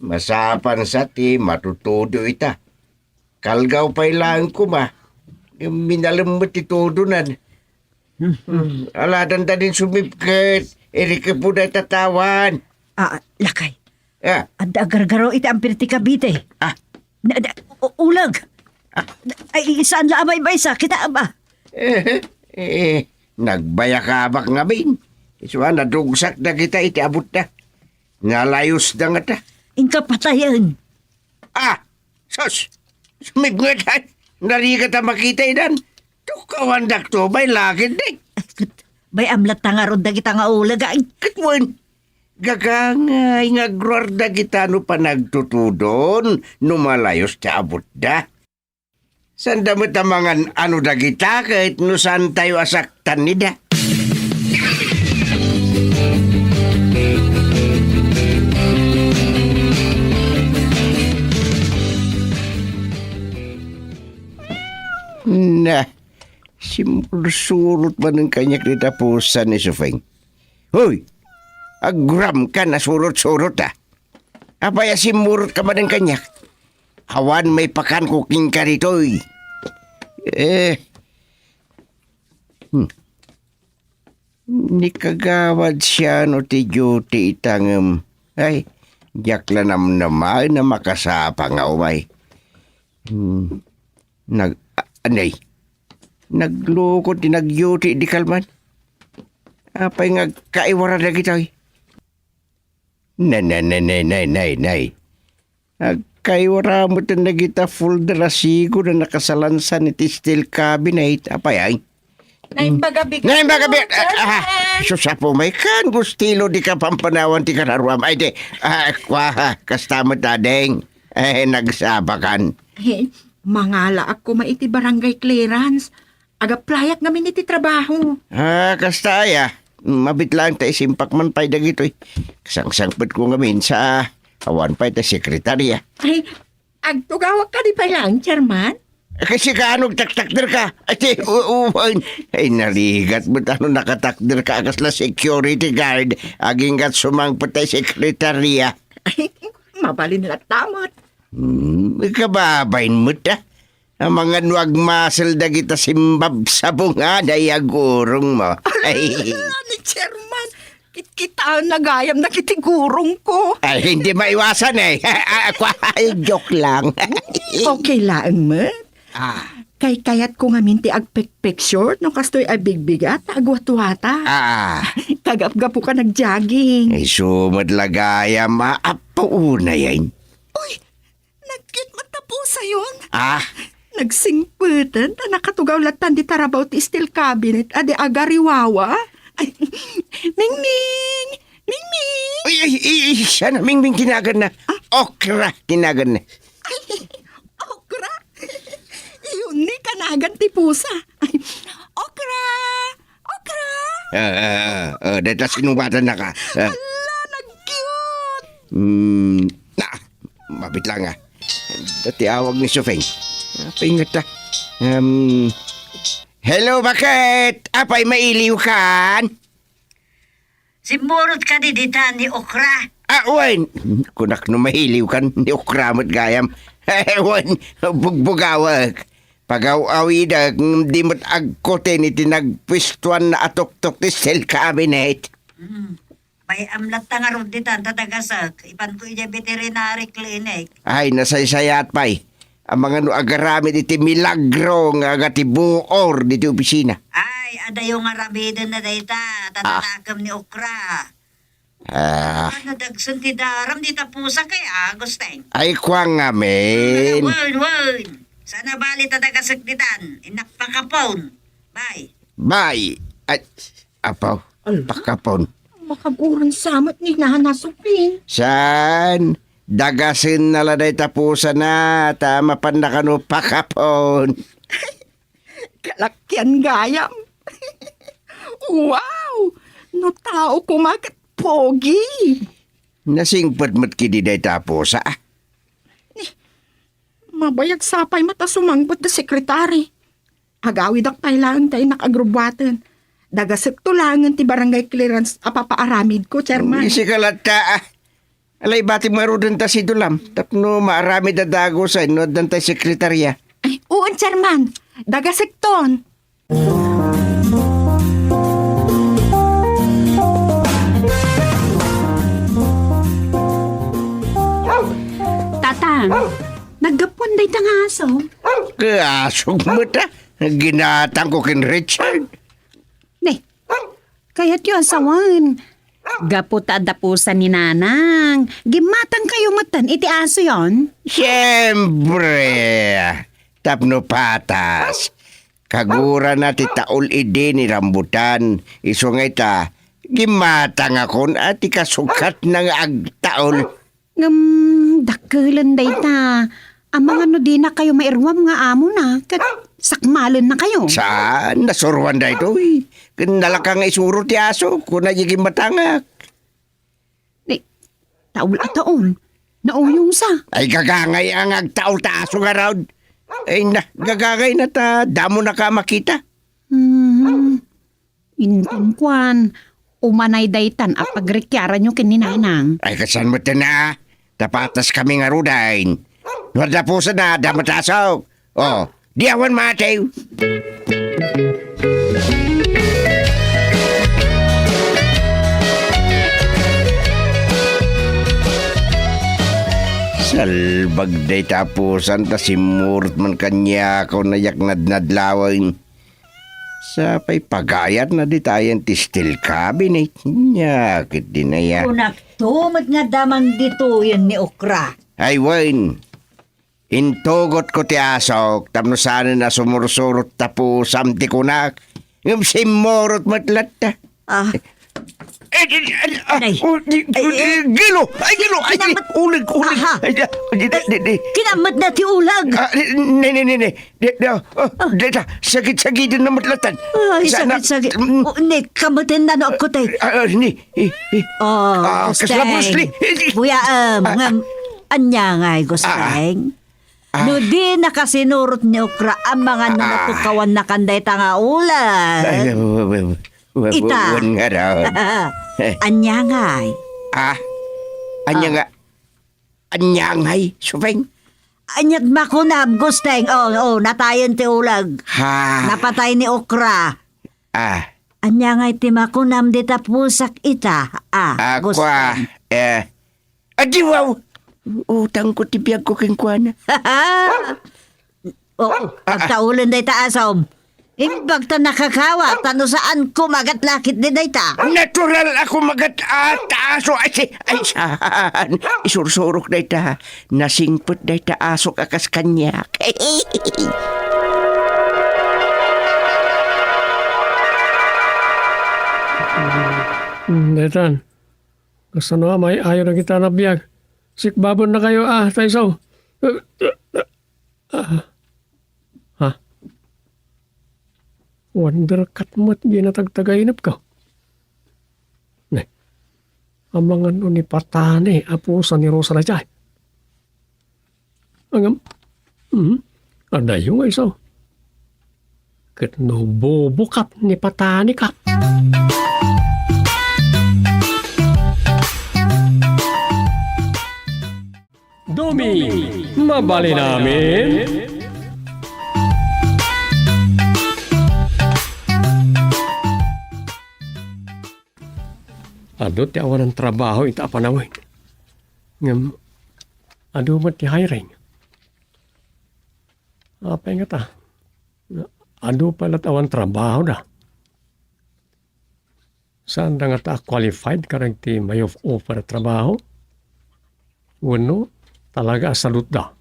Masapan sa ti matutudo ita. Kalgaw pay laeng koma. Minalem met ti tudonan. Hmm, aladanda din sumipket. Irikepo da itatawan. Ah, lakay. Ah. Adda agargaro iti ampir ti Cavite. Ah. Na, na, u-, ulag. Ah. Ay, saan la a maymaysa? Kita ba? Eh, eh, nagbayakabak ngamin. Isu a nadugsak dagita iti abutda. Nalayusda ngata. Inka patayen. Ah! Sus! Sumipnget ay! Narigat a makita idan. Tukawandak to, bay lakit di. Bay amlat tangarod dagita nga ulag ay. Ket wen, gagangay nga agruar dagita no panagtutudon no malayos ti abutda. Sanda met a mangan-ano dagita ket no saantayo a saktan ida. Na, simursurot manen kaniak dita pusan ni Sufeng. Hoy! Aguram ka na surot-surot, ah. Apay a simmurot ka manen kaniak? Awan maipakanko kenka ditoy. Eh. Hmm. Ni Kagawad Siano ti duty ita ngem, ay, diak la namnamaen a makasapa nga umay. Hmm. Nag-, a-, anay. Naglukot ti nag-duty di kalman. Apay nga agkaiwara dagitoy? Nay, nay, nay, nay, nay, nay, nay. Agkaiwara met dagita folder a sigud a nakasalansan iti steel cabinet. Apay ay? Naimbag a bigat. Naimbag a bigat. Ah, ah, Chairman. Sus, Apo, may kan gustilo di ka pampanawan ti kararuam. Ay, di. Ah, kwa, ha, kasta met, ading. Eh, nagsabakan. Eh, mangalaak koma iti barangay clearance. Agaplayak ngamin iti trabaho. Ah, kasta aya. Mabit laeng ta isimpak man pay dagitoy. Kasangsangpetko ngamin sa awan pay ta sekretarya. Ay, agtugawak kadi pay laeng, Chairman? Kasi kaano agtaktakder ka? Ay, ti, u-, uwan. Ay, narigat met no nakatakder ka a kasla security guard. Aginggat sumangpet ta sekretarya. Ay, mabalin latta met. Hmm, ikababain met, ah. Amangan no agmasel dagita simbabsabong a nayagurong mo. Ay. Ala, ni Chairman, kitkitaen na gayam dagiti gurong ko. Ay, hindi maiwasan eh. Ah, kwa-, ay, joke lang. Okay laeng met. Ah. Kaykayat ko ngamin ti agpikpicture no kastoy a bigbigat, agwatwata. Ah. Kagapgapo ka nag-jogging. Ay, sumat la gayam, ah, apo unay ay. Uy, nagkit met ta pusayon. Ah? Nagsingpeten ta nakatugaw lattan di tarabaw ti steel cabinet a di agariwawa. Ay, Mingming! Mingming! Ay, ay, ay, ay, sana, Mingming, tinagan na. Ah? Okra, tinagan na. Ay, okra? Yun ni kanagan ti pusa. Ay, okra! Okra! Ah, ah, ah, ah, deta sinubatan na ka. Ah. Ala, nag-cute! Hmm, na, mabit lang, ah. Dati awag ni Sufeng. Apa ingat, ah? Um, hello, bakit? Apay mailiw kan? Simmurot kadi dita ni Okra. Ah, wen. Kunak no mailiw kan ni Okra met gayam. Wen, bugbugawek. Pagaw-awidek, ngem di met agkutin iti nagpuestuan a tuktok ti steel cabinet. Hmm. Bay-am latta ngarud ditan, ta dagasek. Ipanko idiay veterinary clinic. Ay, nasaysayaat pay. Amangan no agaramid iti milagro nga agatibuor diti opisina. Ay, adayo nga aramiden na dayta, ta Ah. nanakem ni Okra. Ah. Ano dagsen ti daram dita pusa kay Agustin? Ay, kuang amin. Wen, wen. Sana bali ta dagasek ditan. Innak pakapon. Bay. Bay. Ay, apaw. Ala. Pakapon. Makaguran samet ni Nana Sopin. Saan? Dagasen na la dayta pusana, ta mapan na kano pakapon. Kalakian gayam. Wow! No tao koma ket pogi. Nasingpet met kidi dayta pusa. Mabayag sapay met a sumangpet da sekretari. Agawidak pay laeng ta innak agrubbuaten. Dagasekto laengen ti barangay clearance a papaaramidko, Chairman. Isika latta, ah. Alay, batim ngaruden ta si Dulam tapno maaramid a dagus ay no addan tay sekretarya. Ay, uon, Chairman. Dagasekton. Tatang, naggapuan dayta nga aso. Kaasog met, ah. Ginatangko ken Richard. Ne, kayatyo a sawen. Gapu ta adda pusa ni Nanang, gimmatangkayo metten iti asoyon. Siempre, tapno patas. Kagurana ti taol idi ni rambutan, isu nga ita, gimmatangakon a ti kasukatna nga agtaol. Ngem dakkelen dayta. Amangan no dinakayo mairuam nga amona, ket sakmalennakayo. Saan? Nasuroan daytoy. Ken nalaka nga isuro ti aso, kuna diay gimmatangak. Ni, taol a taol. Nauyongsa. Ay, gagangay a nga agtaol ta aso ngarud. Ay na, gagangay na ta, damo na ka makita. Hmm. Inton kuan, umanay daytan a pagrikiaranyo ken ni Nanang. Ay, kasano met na? Ta patas kami ngaruden. No adda pusana, adda met aso. Oh, di awan maatew. Salbag dayta a pusan ta simmurot man kaniak, kunana diak nadnadlawen. Sapay pagayatna dita ayan ti steel cabinet. Nya, ket dinaya. Kunakto met nga adda man ditoyen ni Okra. Ay, wen. Intugotko ti asok tapno saanen a sumursurot ta pusam ti kunak. Ngem simmurot met latta. Ah. Eh, eh, eh, ah, Nay. Oh, di, Ay, eh, eh. Gilo! Ay, gilo! Ay, Kinam-, ulag, ulag! Aha. Ay, di, di, di, di. Kinammet na ti ulag. Ah, ne, ne, ne, ne. Di, di, oh, oh, dita, sagit-sagiten na met latta. Ay, Sa-, na-, sagit-sagit. Mm. Oh, ne, kameten na no ako, tay. Ah, ah, ni, eh, eh. Oh, Ah, Gusteng. Kasla Bruce Lee. Eh, eh. Buyaem, Ah. ngem, anya ngay, Gusteng? Ah. No di nakasinurot ni Okra, amangan no Ah. natukawan na kan dayta nga ulag. Ay, wa-, wa-, wa-, wa-, Ita. wan nga raw. Anya ngay? Ah? Anya Ah. nga? Anya ngay, Supeng? Anya ti makunam, Gusteng? Oh, oh, natayen ti ulag. Ha? Napatay ni Okra. Ah. Anya ngay ti makunam dita pusak ita? Ah, Ako, Gusteng. ah, eh, Adiwaw! Utangko ti biagko kenkuana. Oo, agtaolen dayta asom. Imbag ta nakakawa, ta no saan ko magat lakit di dayta. Natural ako magat a ta aso. Ay, si, ay, saan? Isursurok dayta. Nasingpet dayta asok a kas kaniak. Hmm, daytan. Kasano a may-ayo dagita a biag? Sikbaben na kayo, ah, ta isu. Ah. Ha? Wonder Cat met diay natagtagainepko. Ne, amangan no ni Patani a pusa ni Rosa daydiay. Ngem, hmm, adayo nga isu. Ket no Bobo Cat ni Patani Cat. Dumi, mabalin amin. Adu ti awanan trabaho ita a panawen. Ngem, adu met ti hiring. Apay ngata? Adu pay latta awan trabaho da. Saan da ngata a qualified kadagiti may of-, offer a trabaho? Wenno, talaga a salutda?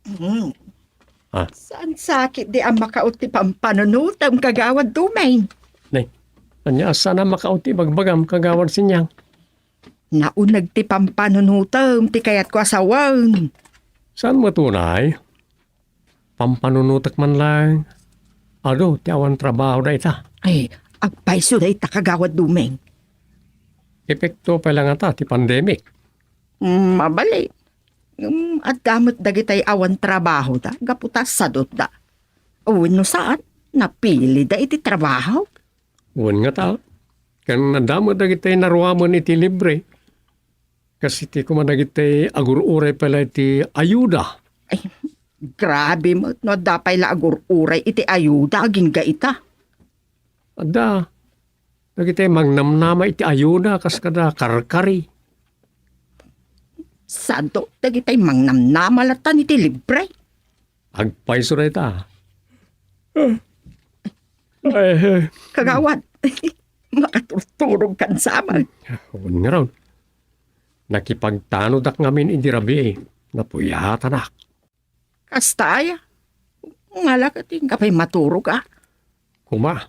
Mm. Ah. Saan sakit di a makaut ti pampanunutem, Kagawad Dumeng? Nay, ania a saan a makaut ti ibagbagam, Kagawad Sinyang? Nauneg ti pampanunutem ti kayatko a sawen. Saan met unay? Pampanunutek man laeng. Adu ti awan trabaho dayta. Ay, agpayso dayta, Kagawad Dumeng. Epekto pay la ngata ti pandemic. Mm, mabalin. Mm, adda met dagitay awan trabaho da, gapu ta sadutda. Wenno saan, napili da iti trabaho. Wen ngata, ken adda met dagitay naruamen iti libre. Kas iti koma dagitay agur-uray pay la iti ayuda. Ay, grabe met no adda pay la agur-uray iti ayuda agingga ita. Adda. Dagitay mangnamnama iti ayuda kas kada karkari. Sado dagitay mangnamnama latta iti libre. Agpayso dayta. Ay, eh. Kagawad, makaturturog kan saman. Wen ngarud. Nakipagtanodak ngamin idi rabii. Napuyatanak. Kasta aya? Ngala ket inka pay maturog, a? Kuma,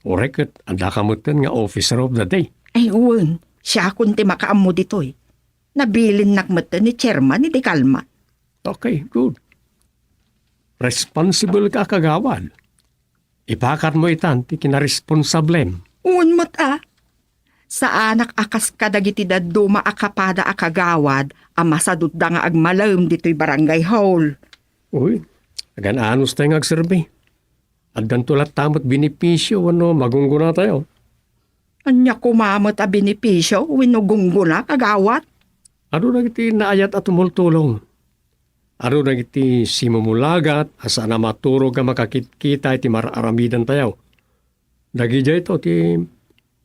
uray ket adda ka metten nga officer of the day. Ay, wen, siakon ti makaammo ditoy. Nabilinnak metten ni chairman ni Di Kalman. Okay, good. Responsible ka, kagawad. Ipakatmo itan ti kinaresponsablem. Wen met a. Saanak a kas kadagiti dadduma a kapada a kagawad a masadutda nga agmalem ditoy barangay hall. Uy, agan-anos tayo nga agserbi. Addanto latta met benepisio wenno magunggonatayo. Ania koma met a benepisio wenno gunggona, kagawad? Adu dagiti naayat a tumultulong. Adu dagiti simumulagat a saan a maturog a makakitkita iti mar-aramidantayo. Dagidiayto ti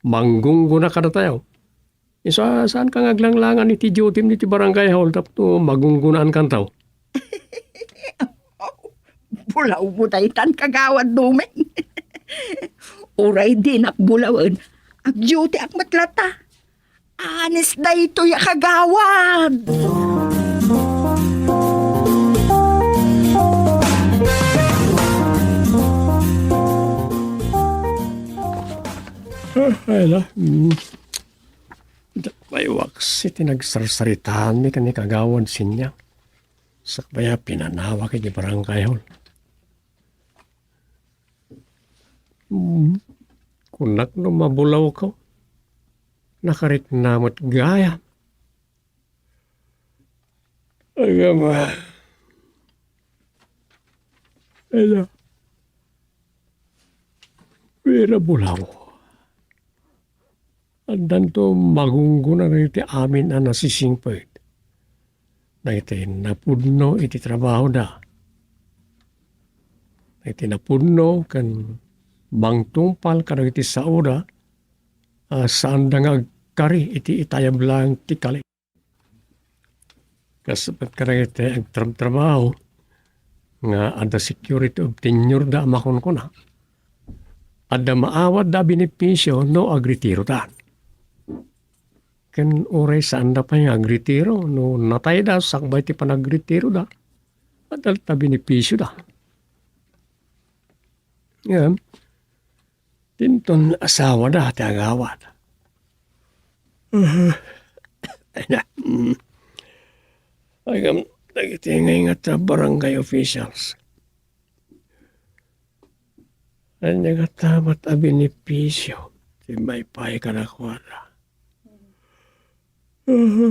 manggunggona kadatayo. Isu a saanka nga aglanglangan iti duty-m iti barangay hall tapno magunggonaankanto. Bulawmo daytan, Kagawad Dumeng. Uray dinak bulawen, agduty-ak met latta. Anis daytoy a kagawad. Ah, ay la. Mm. Dakpay waks iti nagsarsaritaanmi ken ni Kagawad Sinyang. Sakbay a pinanawak iti barangay hall. Hmm. Kunak no mabulawko, nakarikna met gayam. Agama. Ala. Pero bulaw. Addanto magunggona dagiti amin a nasisingpet. Dagiti napudno iti trabahoda. Dagiti napudno ken mangtungpal kadagiti saoda a saanda nga agkari iti itayab laeng ti kali. Kas met kadagiti agtrabtrabaho nga adda security of tenure da a makunkuna. Adda maawadda a benepisio no agretirota. Ken uray saanda pay nga agretiro, no natayda sakbay ti panagretiroda, adda latta benepisioda. Ngem, dinton asawada ti agawad. Ay na, mm. Agam, dagiti nga ingat a barangay officials. Ania ngata met a benepisio ti maipaay kadakuada? Mhm.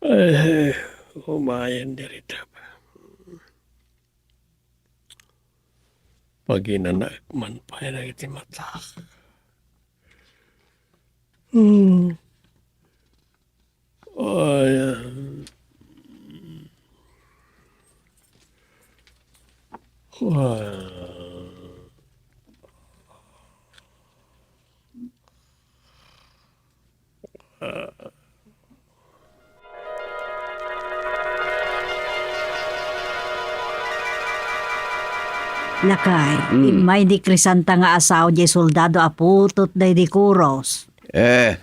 Ay, umayen diri daba. Paginanaek man pay dagiti matak. Hmm. Ay, ah. Lakay, hmm, immay ni Crisanta nga asawa diay soldado a putot daydi Kuros. Eh,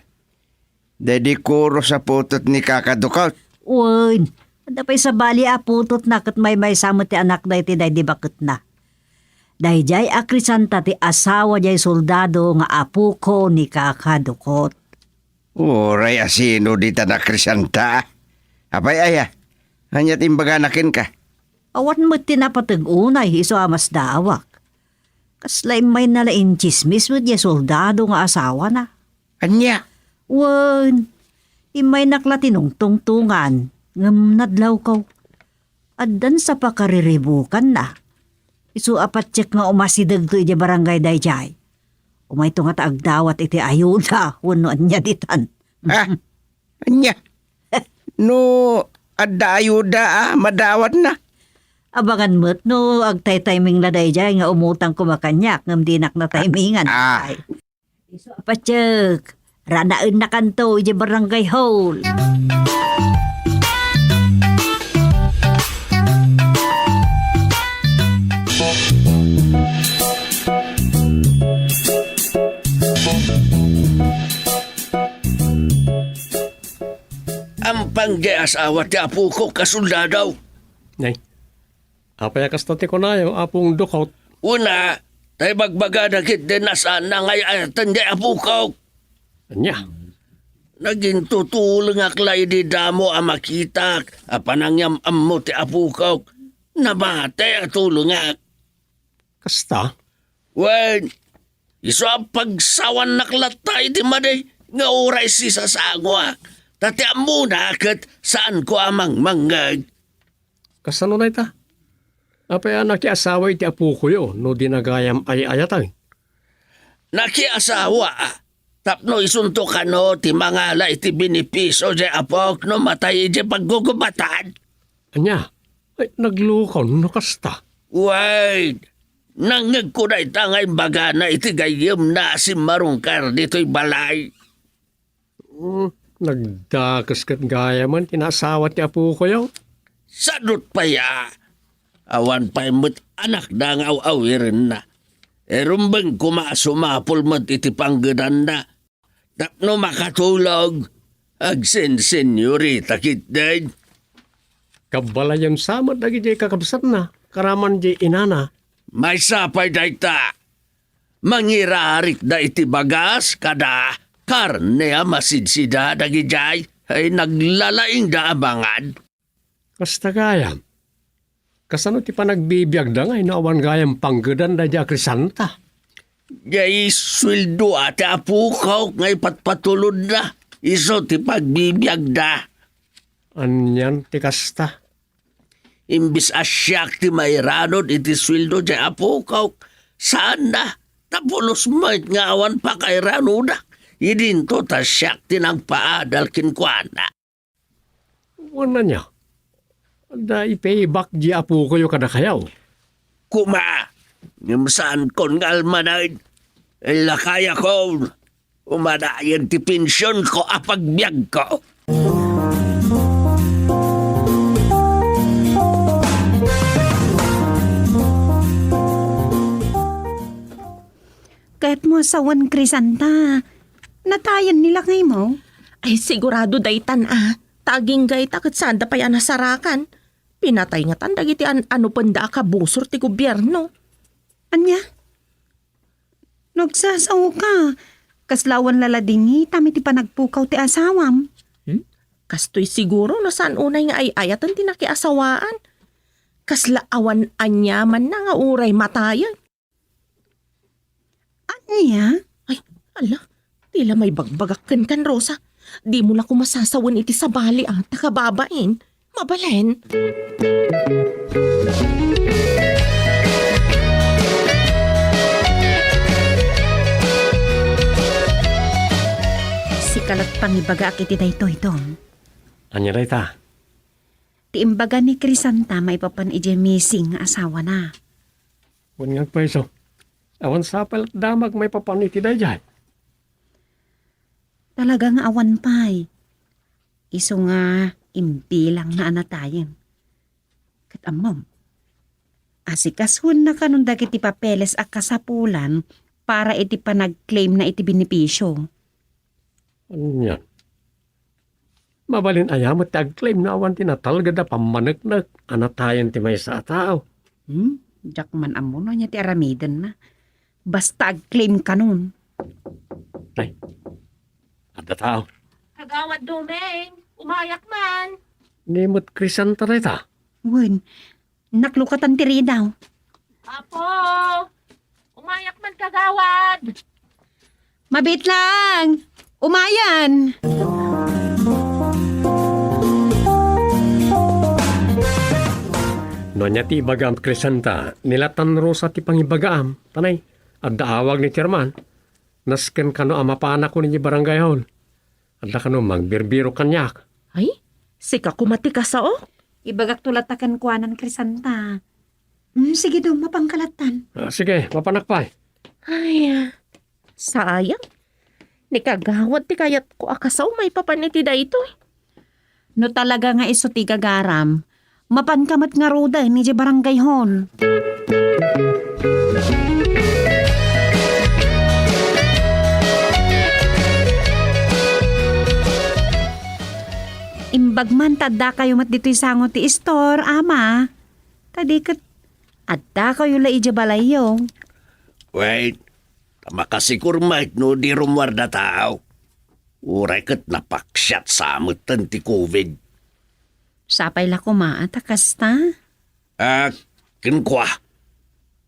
daydi Kuros a putot ni Kaka Dukot? Wen, adda pay sabali a putotna ket maymaysa met ti anakda iti daydi baketna. Daydiay a Crisanta ti asawa diay soldado nga apuko ni Kaka Dukot. Uray a sino ditan a Crisanta? Apay aya? Ania ti imbagana kenka? Awan met ti napateg unay isu a masdaawak. Kasla immayna la intsismis met diay soldado nga asawana. Ania? Wen, immaynak la tinungtungtongan, ngem nadlawko. Addan sa pakariribukanna. Isu a patiek nga umasidegto idiay barangay daydiay. Umayto ngata agdawat iti ayuda wenno ania ditan. Ah, ania? No adda ayuda a madawatna? Abangan met no agtaytayming la daydiay nga umutang koma kaniak ngem dinak nataymingan. Ah. Ay. Isu a patiek, ranaennakanto idiay barangay hall. Ampang diay asawa ti apokok a soldado. Nay, apay a kasta ti kunayo, Apong Dukot? Una, ta ibagbagana ketdi a saanna nga ay-ayaten diay apokok. Ania? Nagintutulengak la idi damo a makitak a panangyam-ammo ti apokok. Namati a tulengak. Kasta? Wen, isu a pagsawannak latta iti madi nga uray sisasangoak, ta ti ammona ket saanko a mangmangngeg. Kasano dayta? Apay a nakiasawa iti apokoyo no di na gayam ay-ayaten? Nakiasawa, tapno isunto kano ti mangala iti benepisio diay apok no matay idiay paggugubatan. Ania? Ay, naglukaw no kasta. Wait! Nangngegko dayta nga imbagana iti gayyemna a simmarungkar ditoy balay. Hmm, nagdakes ket gayamen ti naasawa ti apokoyo. Sadut pay a, awan pay met anakda nga aw-awirenna. Irumbeng koma a sumapul met iti panggedanna. Tapno makatulog, agsensenyorita ketdi. Kabalayem sa met dagiti kakabsatna, karaman di inana. Maysa pay dayta, mangirarikda iti bagas kada karne a masidsida dagidiay, ay naglalaingda a mangan. Kasta gayam. Kasano ti panagbibiagda nga no awan gayam panggedan daydi a Crisanta? Diay sueldo a ti apokok nga ipatpatulodna. Isu ti pagbibiagda. Anian ti kasta? Imbes a siak ti mairanod iti sueldo diay apokok, saanna, ta pulos met nga awan pakairanodak. Idinto ta siak ti nangpaadal kenkuana. Wen ania? Adda i-payback di apokoyo kadakayo? Koma, ngem saankon nga almaned. Lakayakon, umadayen ti pensionko a pagbiagko. Kayatmo a sawen, Crisanta. Natayen ni lakaymo? Ay, sigurado daytan a. Ta agingga ita ket saanda pay a nasarakan. Pinatay ngatan dagiti an-, anupenda a kabusor ti gobierno. Ania? No agsasaoka, kasla awan la ladingitam iti panagpukaw ti asawam. Hmm? Kastoy siguro no saan unay nga ay-ayaten ti nakiasawaan. Kasla awan aniamanna nga uray matayen. Aya? Ay, ala, ti la maibagbagak kenkan, Rosa. Dimo la koma sasawen iti sabali a ta kababain. Mabalin. Sika la't pangibagaak iti daytoy, Dong. Ania dayta? Ti imbaga ni Crisanta maipapan idiay missing nga asawana. Wen nga agpayso, awan sapay la't damag maipapan iti daydiay. Talaga nga awan pay. Isu nga imbilangna a natayen. Ket ammom, asikasuenna kanon dagiti papeles a kasapulan para iti panag-claimna iti benepisio. Ania? Mabalin aya met ti ag-claim no awan ti natalged a pammaneknek a natayen ti maysa a tao? Hmm? Diak man ammo no ania ti aramidenna. Basta ag-claim kanon. Ay, adda tao. Kagawad Doming, umayak man. Ni met Crisanta dayta? Wen, naklukatan ti ridaw. Apo, umayak man, kagawad. Mabit lang. Umayan. No ania ti ibagam, Crisanta, nilatan Rosa ti pangibagaam, tanay, adda awag ni chairman. Nasken kano a mapanakon idiay barangay hall. Adda kano mangbirbiro kaniak. Ay, sika koma ti kasaok? Ibagakto latta kenkuana, Crisanta. Hmm, sige, Dong, mapanka lattan. Ah, sige, mapanak pay. Ay, ah, sayang. Ni kagawad ti kayatko a kasao maipapan iti daytoy. No talaga nga isu ti gagaram, mapanka met ngaruden idiay barangay hall. Imbag man ta addakayo met ditoy sango ti istor, Ama. Ta di ket addakayo la idiay balayyo. Wait, ta makasikur met no di rummuarda tao. Uray ket napaksiat sa metten ti covid. Sapay la koma a ta kasta. Ah, kenkua.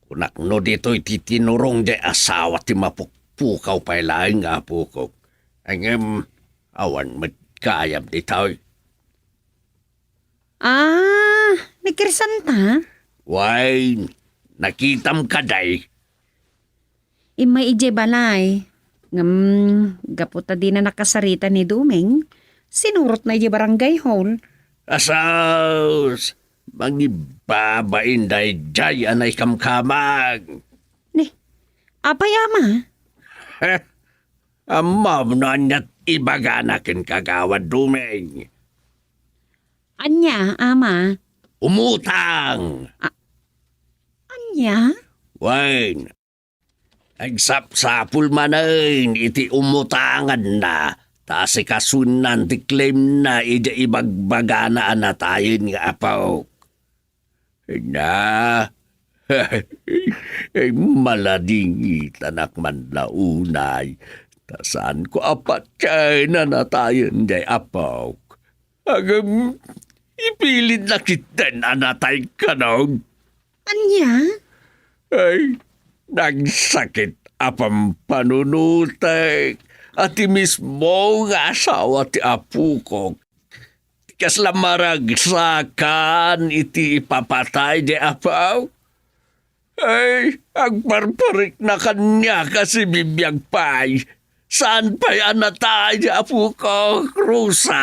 Kunak no ditoy ti tinurong diay asawa ti mapukpukaw pay laeng nga apokok. Ngem, awan met gayam ditoy. Ah, ni Crisanta? Wen, nakitam kadi? Immay idiay balay. Ngem, gapu ta dina nakasarita ni Doming, sinurotna idiay barangay hall. Asus! Mangibabain daydiay a naikamkamang. Ni, apay, Ama? Ammom no ania't ibagana ken kagawad Doming. Ania, Ama? Umutang! A-, ania? Wen, agsapsapul manen iti umutanganna, ta asikasuennan ti claimna idiay ibagbagana a natayen nga apok. Na, maladingitanak man la unay, ta saanko a patiayen a natayen diay apok. Ngem, ipilitna ketdin a natay kanon. Ania? Ay, nagsakit a pampanunotek a ti mismo nga asawa ti apokok ti kasla maragsakan iti ipapatay diay apok. Ay, agparparikna kaniak a sibibiag pay. Saan pay a natay ti apokok, Rosa?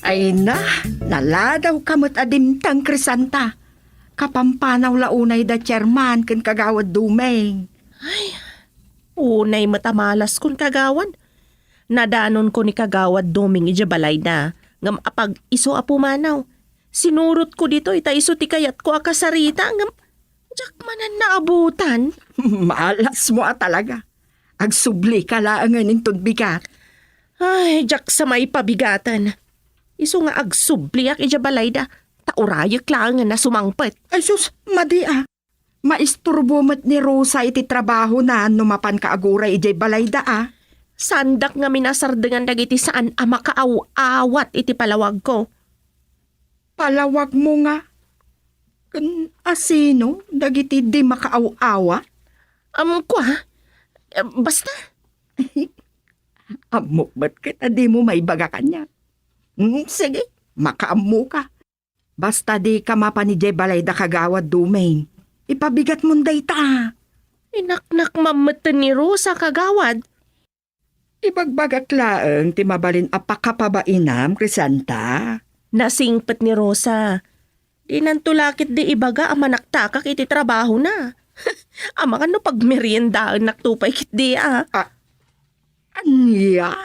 Ay na, naladawka met a dimteng, Crisanta. Kapampanaw la unay da Chairman ken Kagawad Dumeng. Ay, unay met a malaskon, Kagawad. Nadanonko ni Kagawad Dumeng idiay balayda, ngem apag-isu a pumanaw. Sinurotko ditoy ta isu ti kayatko a kasarita, ngem diak manen naabutan. Malasmo a talaga. Agsublika laengen inton bigat. Ay, diak sa maipabigaten. Isu nga agsubliak idiay balayda, ta urayek laengen a sumangpet. Ay sus, madi a. Maisturbo met ni Rosa iti trabahona no mapanka aguray idiay balayda a. Saandak ngamin a sardengan dagiti saan a makaaw-awat iti palawagko. Palawagmo nga? Ken asino dagiti di makaaw-awat? Am, kua? Eh, basta. Ammok met ket a dimo maibaga kaniak. Mm, sige, makaammoka. Basta dika mapan idiay balayda, Kagawad Dumeng. Ipabigatmon dayta. Inaknakmam metten ni Rosa, Kagawad. Ibagbagak laeng ti mabalin a pakapabainam, Crisanta. Nasingpet ni Rosa. Dinanto la ketdi ibaga a manaktakak iti trabahona. Amangan no pagmeriendaennakto pay ketdi a. Ah, ania?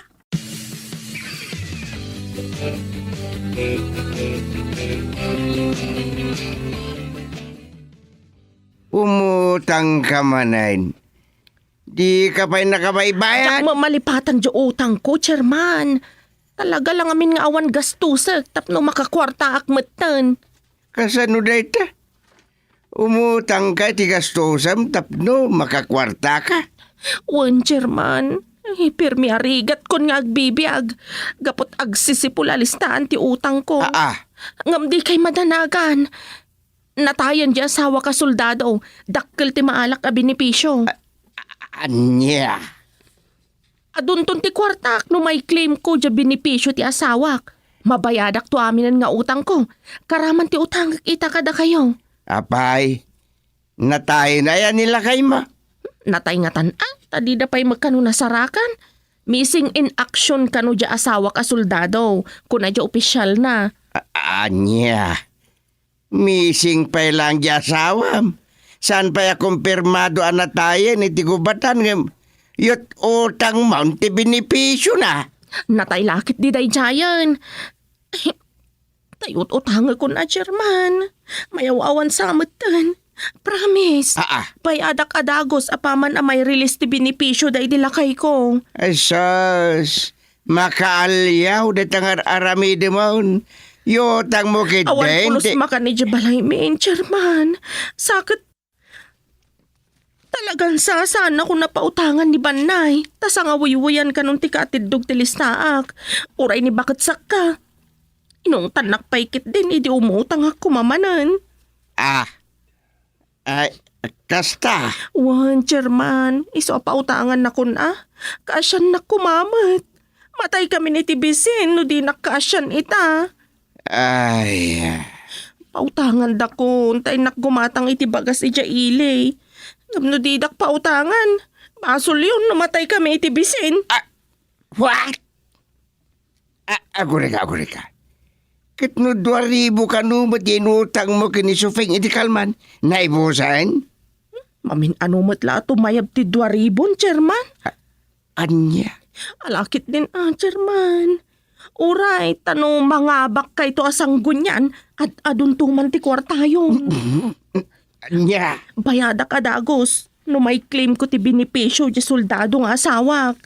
Umutangka manen. Dika pay nakabaybayad? Diak malipatan diay utangko, Chairman. Talaga la ngamin nga awan gastosek tapno makakuartaak metten. Kasano dayta? Umutangka iti gastosem tapno makakuartaka? Wen, Chairman. Ay, pirmi a rigatkon nga agbibiag. Gapu ta agsisipul a listaan ti utangko. Aa. Ngem dikay madanagan. Natayen ti asawak a soldado, dakkel ti maalak a benepisio. A-, a-, ania? Adunton ti kuartak no mai-claimko diay benepisio ti asawak. Mabayadakto aminen nga utangko. Karaman ti utangek ita kadakayo. Apay, natayen aya ni lakaymo? Natay ngatan a, ta dida pay met kano nasarakan. Missing in action kano diay asawak a soldado, kuna diay opisialna. A-, ania? Missing pay laeng diay asawam. Saan pay a kumpirmado a natayen iti gubatan ngem yut-utangmon ti benepisiona. Natay la ketdi daydiayen. Ta yut-utangekon a, Chairman. Mayaw-awan sa metten. Promise. Aa. Bayadak a dagus apaman a mai-release ti benepisio daydi lakayko. Ay, sus. Makaaliaw dayta nga ar-aramidemon. Yutangmo ketdin. Awan pulos ti makan idiay balaymi, Chairman. Sa ket talagan sa, saannakon a pautangan ni Bannay. Ta sangawuywoyan kanon ti kaatiddog ti listaak. Uray ni baketsakka. Inungtannak pay ketdin idi umutangak koma manen. Ah, Ay, kasta. Wen, Chairman, isu a pautangannakon a. Kaasiannak koma met. Mataykamin iti bisin no dinak kaasian ita. Ay. Pautangandakon, ta innak gumatang iti bagas idiay ili. Ngem no didak pautangan, basolyon no mataykami iti bisin. Ah, what? A-, agurika, agurika. Ket no dua ribu kano met ti inutangmo ken ni Supeng idi kalman, naibusen? Mamin-ano met la a tumayab ti dua ribun, Chairman? A-, ania? Ala ketdin a, Chairman. Uray, ta no mangabakkayto a sanggunian, ad-adunto man ti kuartayo. Ania? Bayadak a dagus, no mai-claimko ti benepisio diay soldado nga asawak.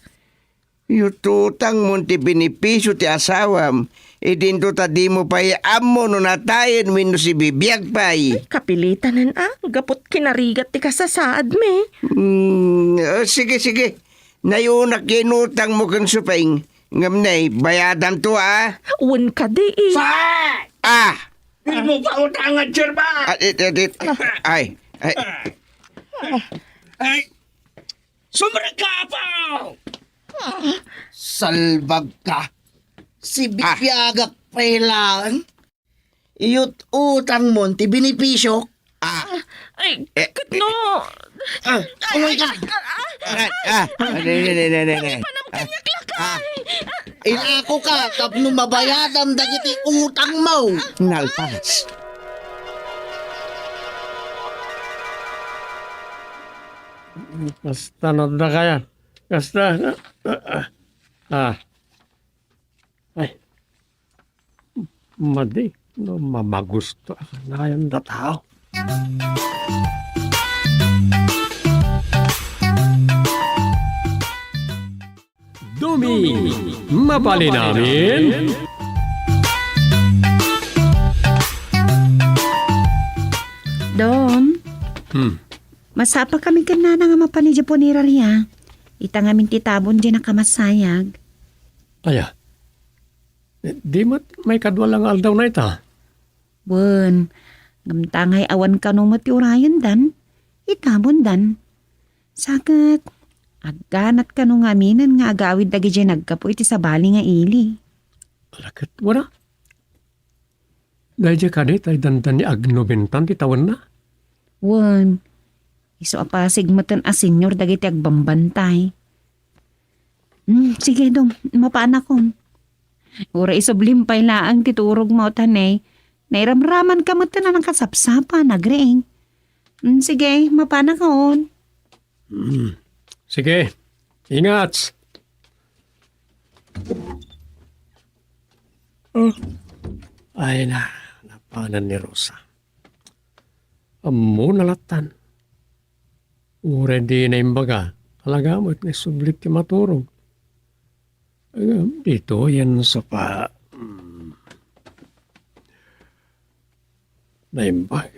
Yut-utangmon ti benepisio ti asawam, idinto ta dimo pay ammo no natayen wenno sibibiag pay. Ay, kapilitanen a, gapu ta kinarigat ti kasasaadmi. Hmm, o, sige, sige. Nayunak ti inutangmo ken Supeng. Ngem nay, bayadamto a. Wen kadi. Sa! Ah! Dimo pautangan, Chairman! Ah, it, it, it. Ay, ay. Ay! Sumrekka, Apo! Salbagka. Sibibiagak pay laeng. Iyut-utangmon ti benepisio. Ah. Ay, eh, ket no. Ah, umayka. Ah, ah, ah, ne, ne, ne, ne, ne, ne. Panam kaniak lakay. Ah. Ilakoka tapno mabayadam dagiti utangmo. Nalpas. Kasta no adda kaya. Kasta. Ah. Ay. Madi no mamagusto a kanayon da tao. Dumi, mabalin amin. Don. Hmm. Masapakami ken nana nga mapan idiay punerarya. Ita ngamin ti tabon diay nakamasayag. Aya, di met maikadua la nga aldaw na ita? Wen, ngem ta ngay awan kano met ti urayendan, itabondan. Sa ket, agganat kano ngaminen nga agawid dagidiay naggapu iti sabali nga ili. Ala ket, wara? Daydiay kadi tay dandan ni agnubentan ti tawenna? Wen, isu a pasig meten a senior dagiti agbambantay. Hmm, sige, Dong, mapanakon. Uray isublim pay laeng ti turogmo, ta ne, nairamramanka meten a nakasapsapa, nagriing. Hmm, sige, mapanakon. Hmm, sige, ingat. Oh. Ay na, napanan ni Rosa. Ammona lattan. Uray di naimbaga, talaga met nga isublit ti maturog. Ngem ditoyen sa pa-, hmm. Naimbag.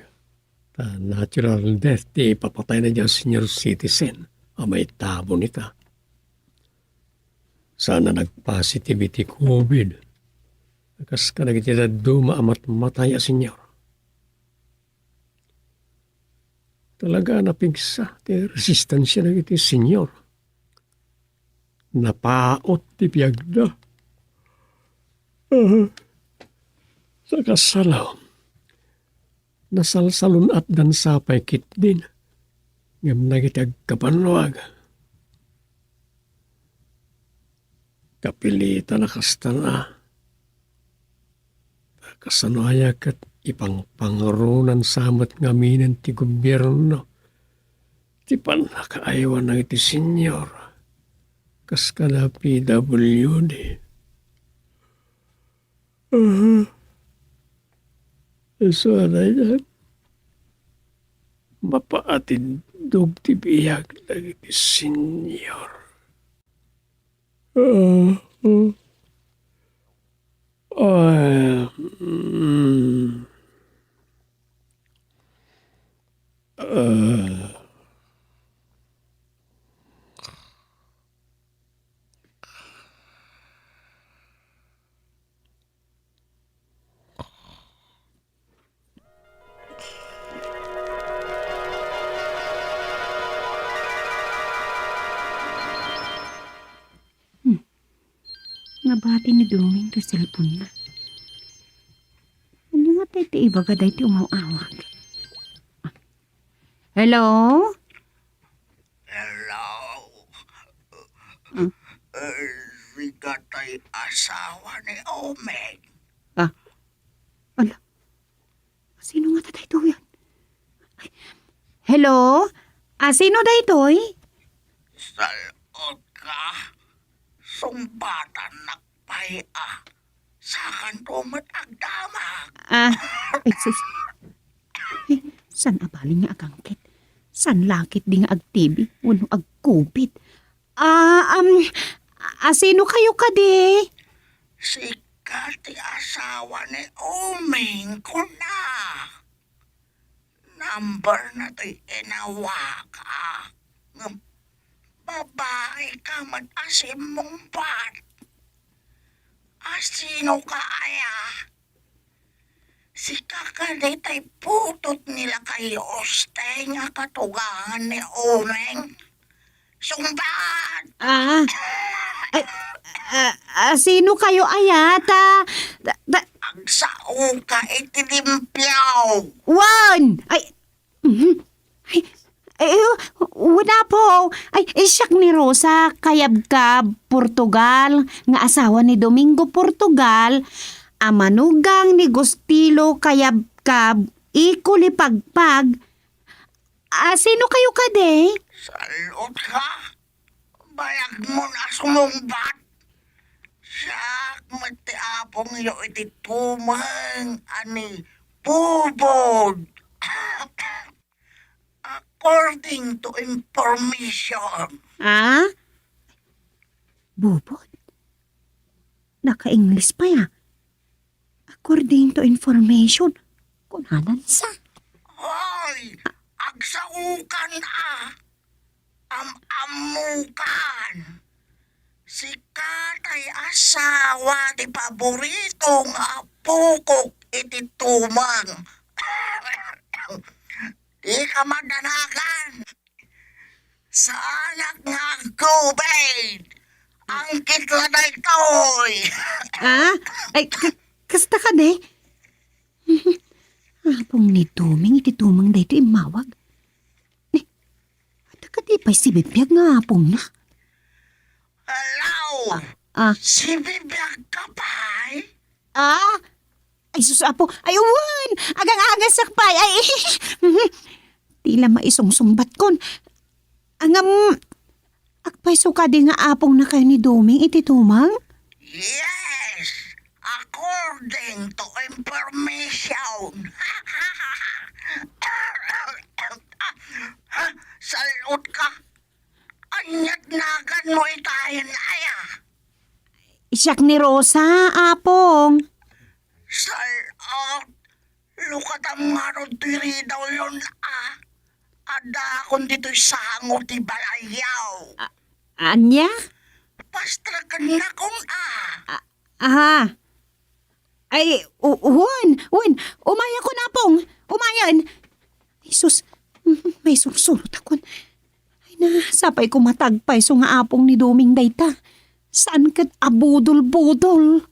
Ta natural death ti ipapatayna diay senior citizen a maitabon ita. Saan a nagpositive iti covid. Kas kadagiti dadduma a matmatay a senior. Talaga a napigsa ti resistensia dagiti senior. Napaut ti biagda. Ah, sa kasano, nasalsalun-atdan sa pay ketdin, ngem dagiti agkabannuag, kapilitan a kastan a. Kasano aya ket ipangpangronan sa met ngaminen ti gobierno ti pannakaaywan dagiti senior kas kada P W D? Aha. Isu a daydiay, mapaatindog ti biag dagiti senior. Ah, ah. Ah, mm. Ah. Hmm. Nabati ni Doming ti cellphone-na. Ania nga ti ibaga daytoy umaw-awag? Hello? Hello? Hmm? Eh, sika tay asawa ni Oming? Ah, ala. Sino ngata daytoy? Ay, hello? Ah, sino daytoy? Sal-ot ka? Sungbatannak pay a. Sakanto met agdamag. Ah, ay, sus. Ay, saan a bali nga agangket? Saan la ketdi nga ag-T B wenno ag-COVID? Ah, um, asino kayo kadi? Sika ti asawa ni Oming, kuna. Number na ti inawaka. Ngem babai ka met a simmungbat. Asino ka aya? Sika kadi tay putot ni lakay Uste nga katugangan ni Oming? Sungbat! Ah, ay, ah, ah, sino kayo aya? Ta, ta, ta- Agsao ka iti limpio! Wan! Ay, mhm. Ay, ay, wala po. Ay, eh, siak ni Rosa, kayabkab, Portugal, nga asawa ni Domingo Portugal, a manugang ni Gustilo, kayabkab, Iko Lipagpag. Ah, sino kayo kadi? Salot ka? Bayagmon a sumungbat. Siak met ti apongyo iti tumeng a ni Bubod. According to information. Ah? Bubod? Naka-English pa ya. According to information, kunanansa. Hoy! Ag Saokan a, am-ammokan. Sika tay asawa ti paborito nga apokok iti tumang. Dika madanagan. Saanak nga agkubit. Angkit la daytoy. Ah? Ay, ka-, kasta ka, ne? Apong ni Doming iti tumang daytoy immawag. Ni, adda kadi pay sibibiag nga apongna? Hello? Ah. Sibibiag ka pay? Ah? Ay, sus, Apo. Ay, wen! Agang-agasak pay. Ay, tila maisungsungbatkon. Ngem, agpayso kadi nga apongnakayo ni Doming iti tumang? Yes, according to information. Sal-ot ka. Ania't naganmo itayen, aya? Siak ni Rosa, Apong. Sal-ot. Lukatam ngarud toy ridaw yon, a. Addaakon ditoy sango ti balayyo. A-, ania? Pastrakennakon, a. A-, aha. Ay, u-, wen, wen. Umayakon, Apong. Umayen. Jesus, may sursurotakon. Ay na, sapay koma ta agpayso nga apong ni Doming dayta. Saan ket a budol-budol.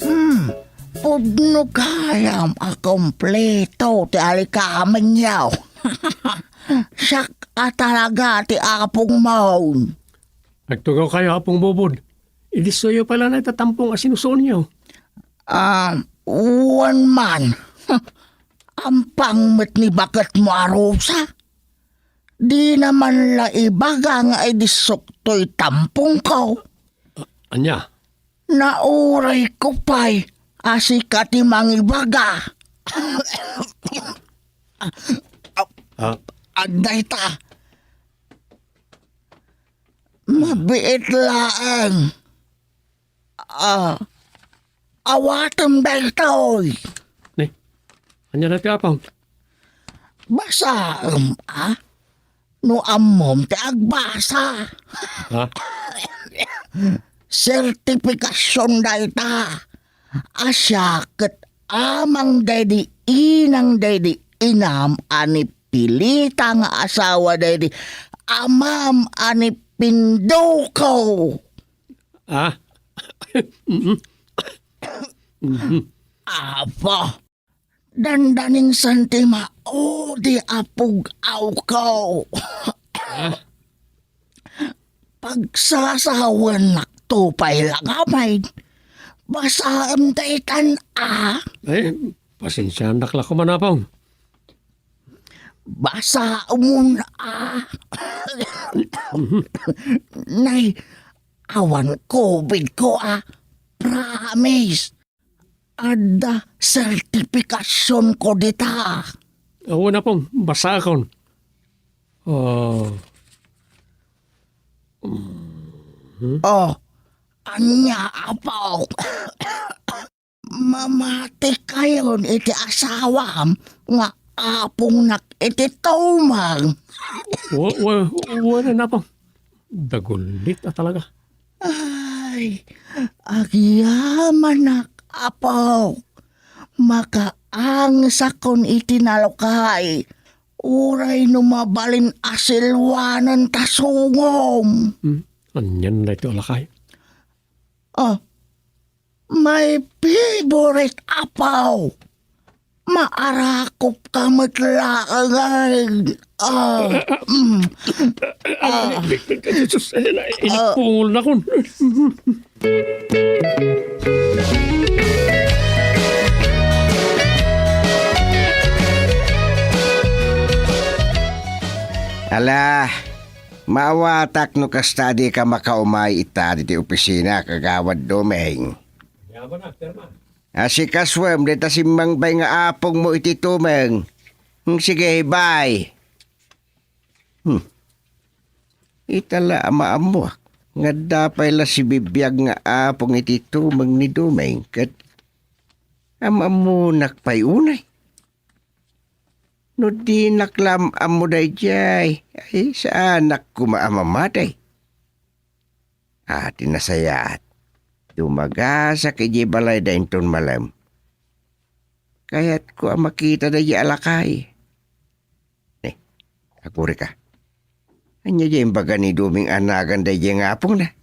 Hmm, pudno gayam a kompleto ti alikamenyo. Siak a talaga ti apongmo. Agtugawkayo, Apong Bobod. Idissoyo pay la dayta tampong a sinusuonyo. Ah, wen man. Ampang met ni baketmo a Rosa. Dina man la ibaga nga idissok toy tampongko. A-, ania? Naurayko pay a sika ti mangibaga. Ah. Adda ita. Mabiit laeng. Ah, awatem daytoy. Ni, ania daytoy, Apong? Basaem, a? No ammom ti agbasa. Ha? Sertifikasion dayta. A siak ket amang daydi inang daydi inam a nipilita nga asawa daydi amam a nipinduko. Ah? Mhm. Mhm. Apo, dandaninsan ti maudi a pug-awko. Ah? Pagsasawaennakto pay la ngamin. Basaem daytan, a? Ay, pasensianak la koma, Apong. Basaemon, a? Nay, awan COVID ko, a. Promise. Adda sertifikasionko dita. Wen, Apong, basaakon. Oh. Mhm. Oh, ania, Apo? Mamatikayon iti asawam nga apongnak iti tumang. Wa-, wa-, wen, Apong. Dagulit a talaga. Ay, agyamanak, Apo. Makaangesakon iti nalukay. Uray no mabalin a silwanen ta sungom. Hmm, anian daytoy a lakay? Ah, my favorite, Apo. Maarakopka met laeng. Ah, mm. Ah. Jesus, eh, na-, ah. Inipungol na kun. Ala, maawatak no kasta a dika makaumay ita ditoy opisina, Kagawad Doming. Asikasuem dayta simmangbay nga apongmo iti tumeng. Hmm, sige, bye. Hmm. Ita la a maammoak nga adda pay la sibibiag nga apong iti tumeng ni Dumeng ket am-ammonak pay unay. No dinak la am-ammo daydiay, ay, saanak koma a mamati. A, ti nasayaat, dumagasak idiay balayda inton malem. Kayatko a makita daydiay a lakay. Ne, agkurika. Ania diay imbaga ni Dumeng a nagan daydiay nga apongna?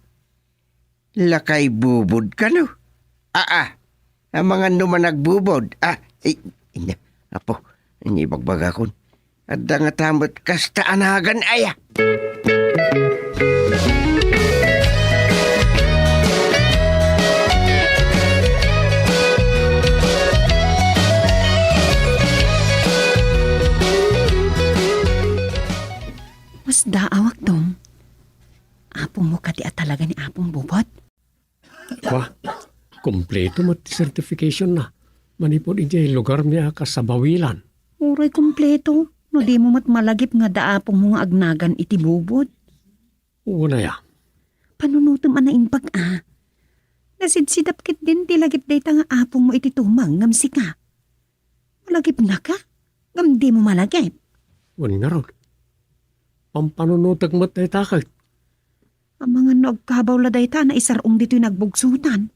Lakay bubod kano? Aa, amangan no managbubod. Ah, ay, ina, apo, ania ibagbagakon? Adda ngata met kasta a nagan aya. Masdaawak, Dong. Apongmo kadi a talaga ni Apong Bubot? Kwa, kompleto met ti certification na manipud idiay lugar mi a kasabawilan. Uray kompleto, no dimo met malagip nga adda apongmo nga agnagan iti bubod. Wen aya? Panunotem a naimbag a. Nasidsidap ketdin ti lagip dayta nga apongmo iti tumeng ngem sika. Malagipnaka? Ngem dimo malagip. Wen ngarud. Pampanunotek met dayta ket. Amangan no agkabaw la dayta a naisar-ong ditoy nagbugsotan.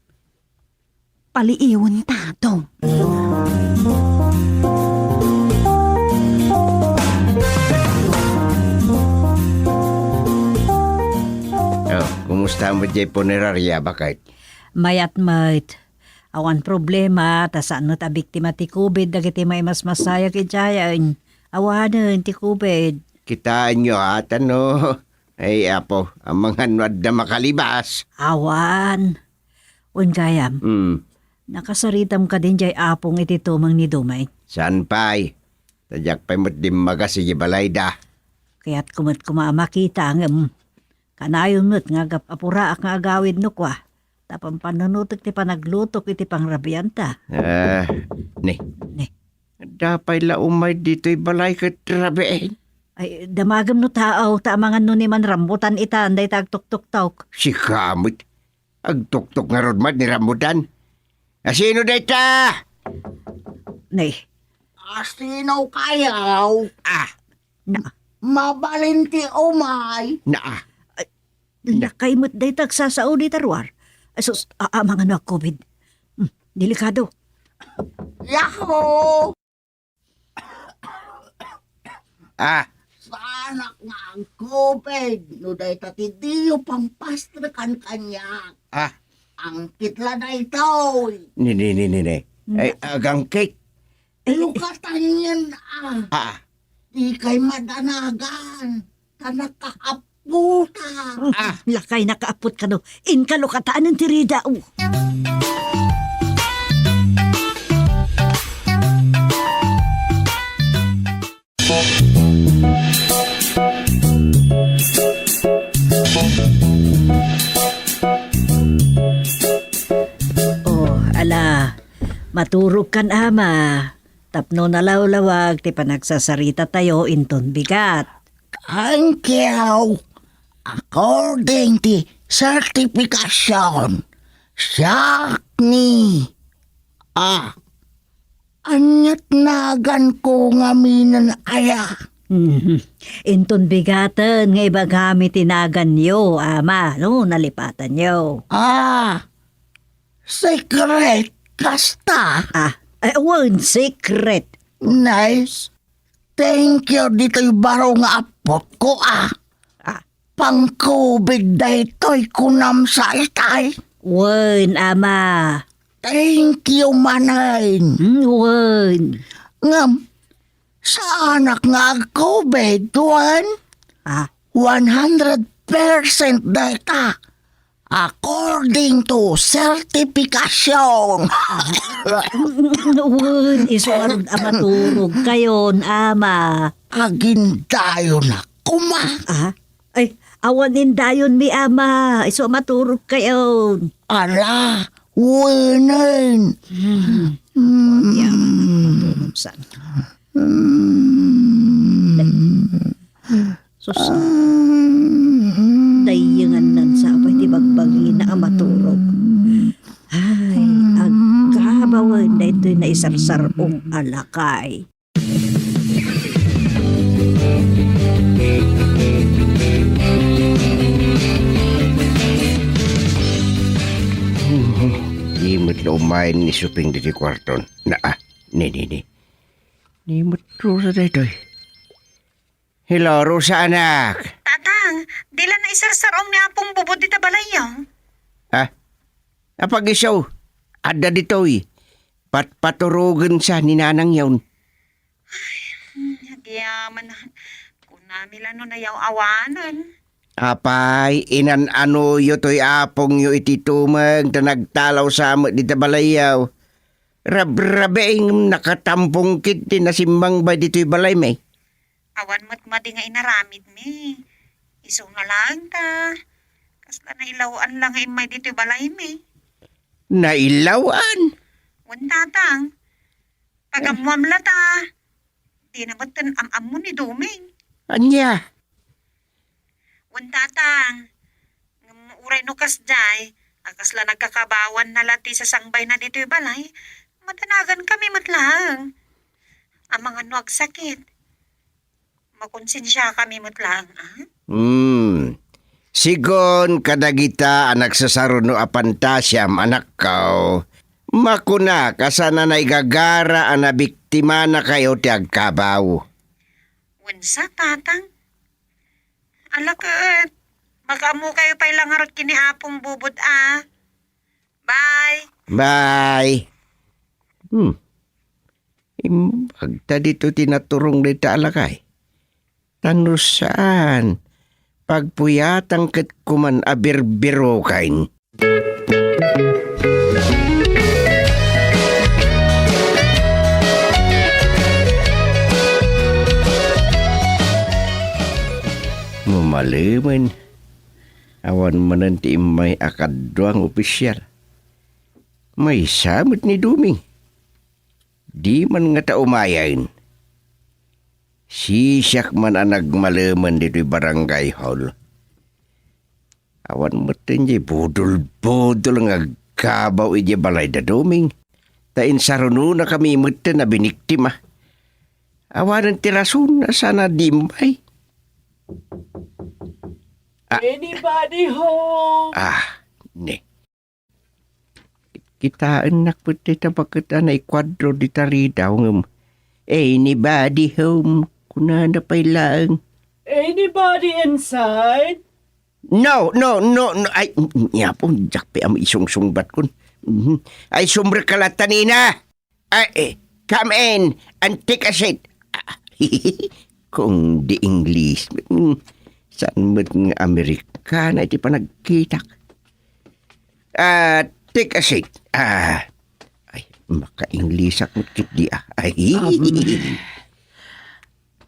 Paliiwenta, Dong. Oh, kumusta met diay punerarya, baket? Mayat met. Awan problema, ta saan met a biktima ti covid dagiti maimasmasayag idiayen. Awanen ti covid. Kitaenyo, a, tano. Ay, Apo, amangan no adda makalibas. Awan. Wen gayam, Hmm. nakasaritam kadin diay apong iti tumeng ni Dumeng? Saan pay? Ta diak pay met dimmagas idiay balayda. Kayatko met koma a makita, ngem kanayon met nga agap-apuraak nga agawid no kua, ta pampanunotek ti panaglutok iti pangrabianta. Ah, ni. Ni. Adda pay la umay ditoy balay ket rabii. Ay, damagem no taaw, ta amangan no ni man rambutan itan dayta agtuktoktok. Sika met. Agtuktok ngarud met ni rambutan. A, sino dayta? Ni. A, sino kayaw? Ah. Na. Mabalin ti umay. Na. Ay, na. Lakay met dayta agsasao dita ruar. Ay, sus, a-, amangan no agkovid. Hmm, delikado. Yahoo! Ah. Saanak nga agkovid no dayta ti diyo pampastrekan kaniak. Ah. Angkit la daytoy. Ni, ni, ni, ni, ni. Ay, agangkit. Lukatan yan, ah. Ah. Di kay madanagan. Ta nakaapputa. Ah. Lakay nakaaput kano. Inka lukatanen ti rida, oh. Oh, ala, maturog kan ama. Tapno nalawlawag ti panagsasarita tayo inton bigat. Thank you. According ti certification, siak ni, ah, aniat nagan ko ngamin aya? Mhm. Inton bigaten nga ibagami ti naganyo, ama, no, nalipatanyo. Ah, secret kasta? Ah, eh, wen, secret. Nice. Thank you ditoy baro nga appot ko, ah. Ah. Pang-covid daytoy kunam sa itay. Wen, ama. Thank you manen. Hmm, wen. Ngem, saanak nga ag-covid, wen? Ah. One hundred percent dayta. According to certification. Wen, isu ngarud a maturog kayon, ama. Agindayonak koma. Ah? Ay, awan indayonmi, ama. Isu a maturog kayon. Ala, wenen. Hmm. Hmm. Yan. Maturog san. Hmm. Sus, dayengannansa apay ti bagbagina a maturog. Ay, agkabawen daytoy naisarsar-ong a lakay. Di met la umayen ni Suping ditoy kuarton. Naa, ni, ni, ni. Ni met Rosa daytoy. Hello, Rosa, anak. Tatang, di la naisarsar-ong ni Apong Bubod dita balayyo? Ah? Apag-isu, adda ditoy. Patpaturogensa ni nanangyon. Ay, agyaman. Kunami la no nayaw-awanen. Apay, inan-anoyo toy apongyo iti tumeng ta nagtalawsa met dita balayyo. Rabrabii ngem nakatampong ketdi nasimmangbay ditoy balaymi. Awan met madi nga inaramidmi. Isuna laeng ta, kasla nailaw-an la nga immay ditoy balaymi. Nailaw-an? Wen, tatang. Pagammuam la ta. Dina metten am-ammo ni Doming. Ania? Wen, tatang. Ngem uray no kasdiay, a kasla nagkakabawanna la ti sasangbayna ditoy balay, madanagankami met laeng. Amangan no agsakit, makonsensiakami met laeng, a? Hmm. Sigun kadagita a nagsasaruno a pantasiam, anakko, makunak a saan a naigagara a nabiktimanakayo ti agkabaw. Wensa, tatang? Ala ket, makaammokayo pay la ngarud ken ni Apong Bubod a. Bye. Bye. Hmm. Imbag ta ditoy ti naturong dayta a lakay. Ta no saan, pagpuyatan ket koman a birbirokaen. Mumalemen, awan manen ti immay a kadua nga opisial. Maysa met ni Doming. Di man ngata umayen. Sisiak man a nagmalemen ditoy barangay hall. Awan metten diay budol-budol nga agkabaw idiay balay da Doming. Ta insarunonakami metten a biniktima. Awanen ti rason a saan a di immay. Ah. Anybody home? Ah, ne. Kitaennak met dayta baket a naikuadro dita ridaw ngem, "Anybody home?" kunana pay laeng. "Anybody inside?" "No, no, no, no." Ay, ni Apo, diak pay a maisungsungbatkon. Mhm. Ay, sumrekka latta, Nina. Ay, eh, come in and take a seat. Ah, kung di English, mm, saan met nga Amerikana iti panagkitak? Ah, take a seat. Ah, ay, maka-English ak met ketdi, ah. Ay. Um,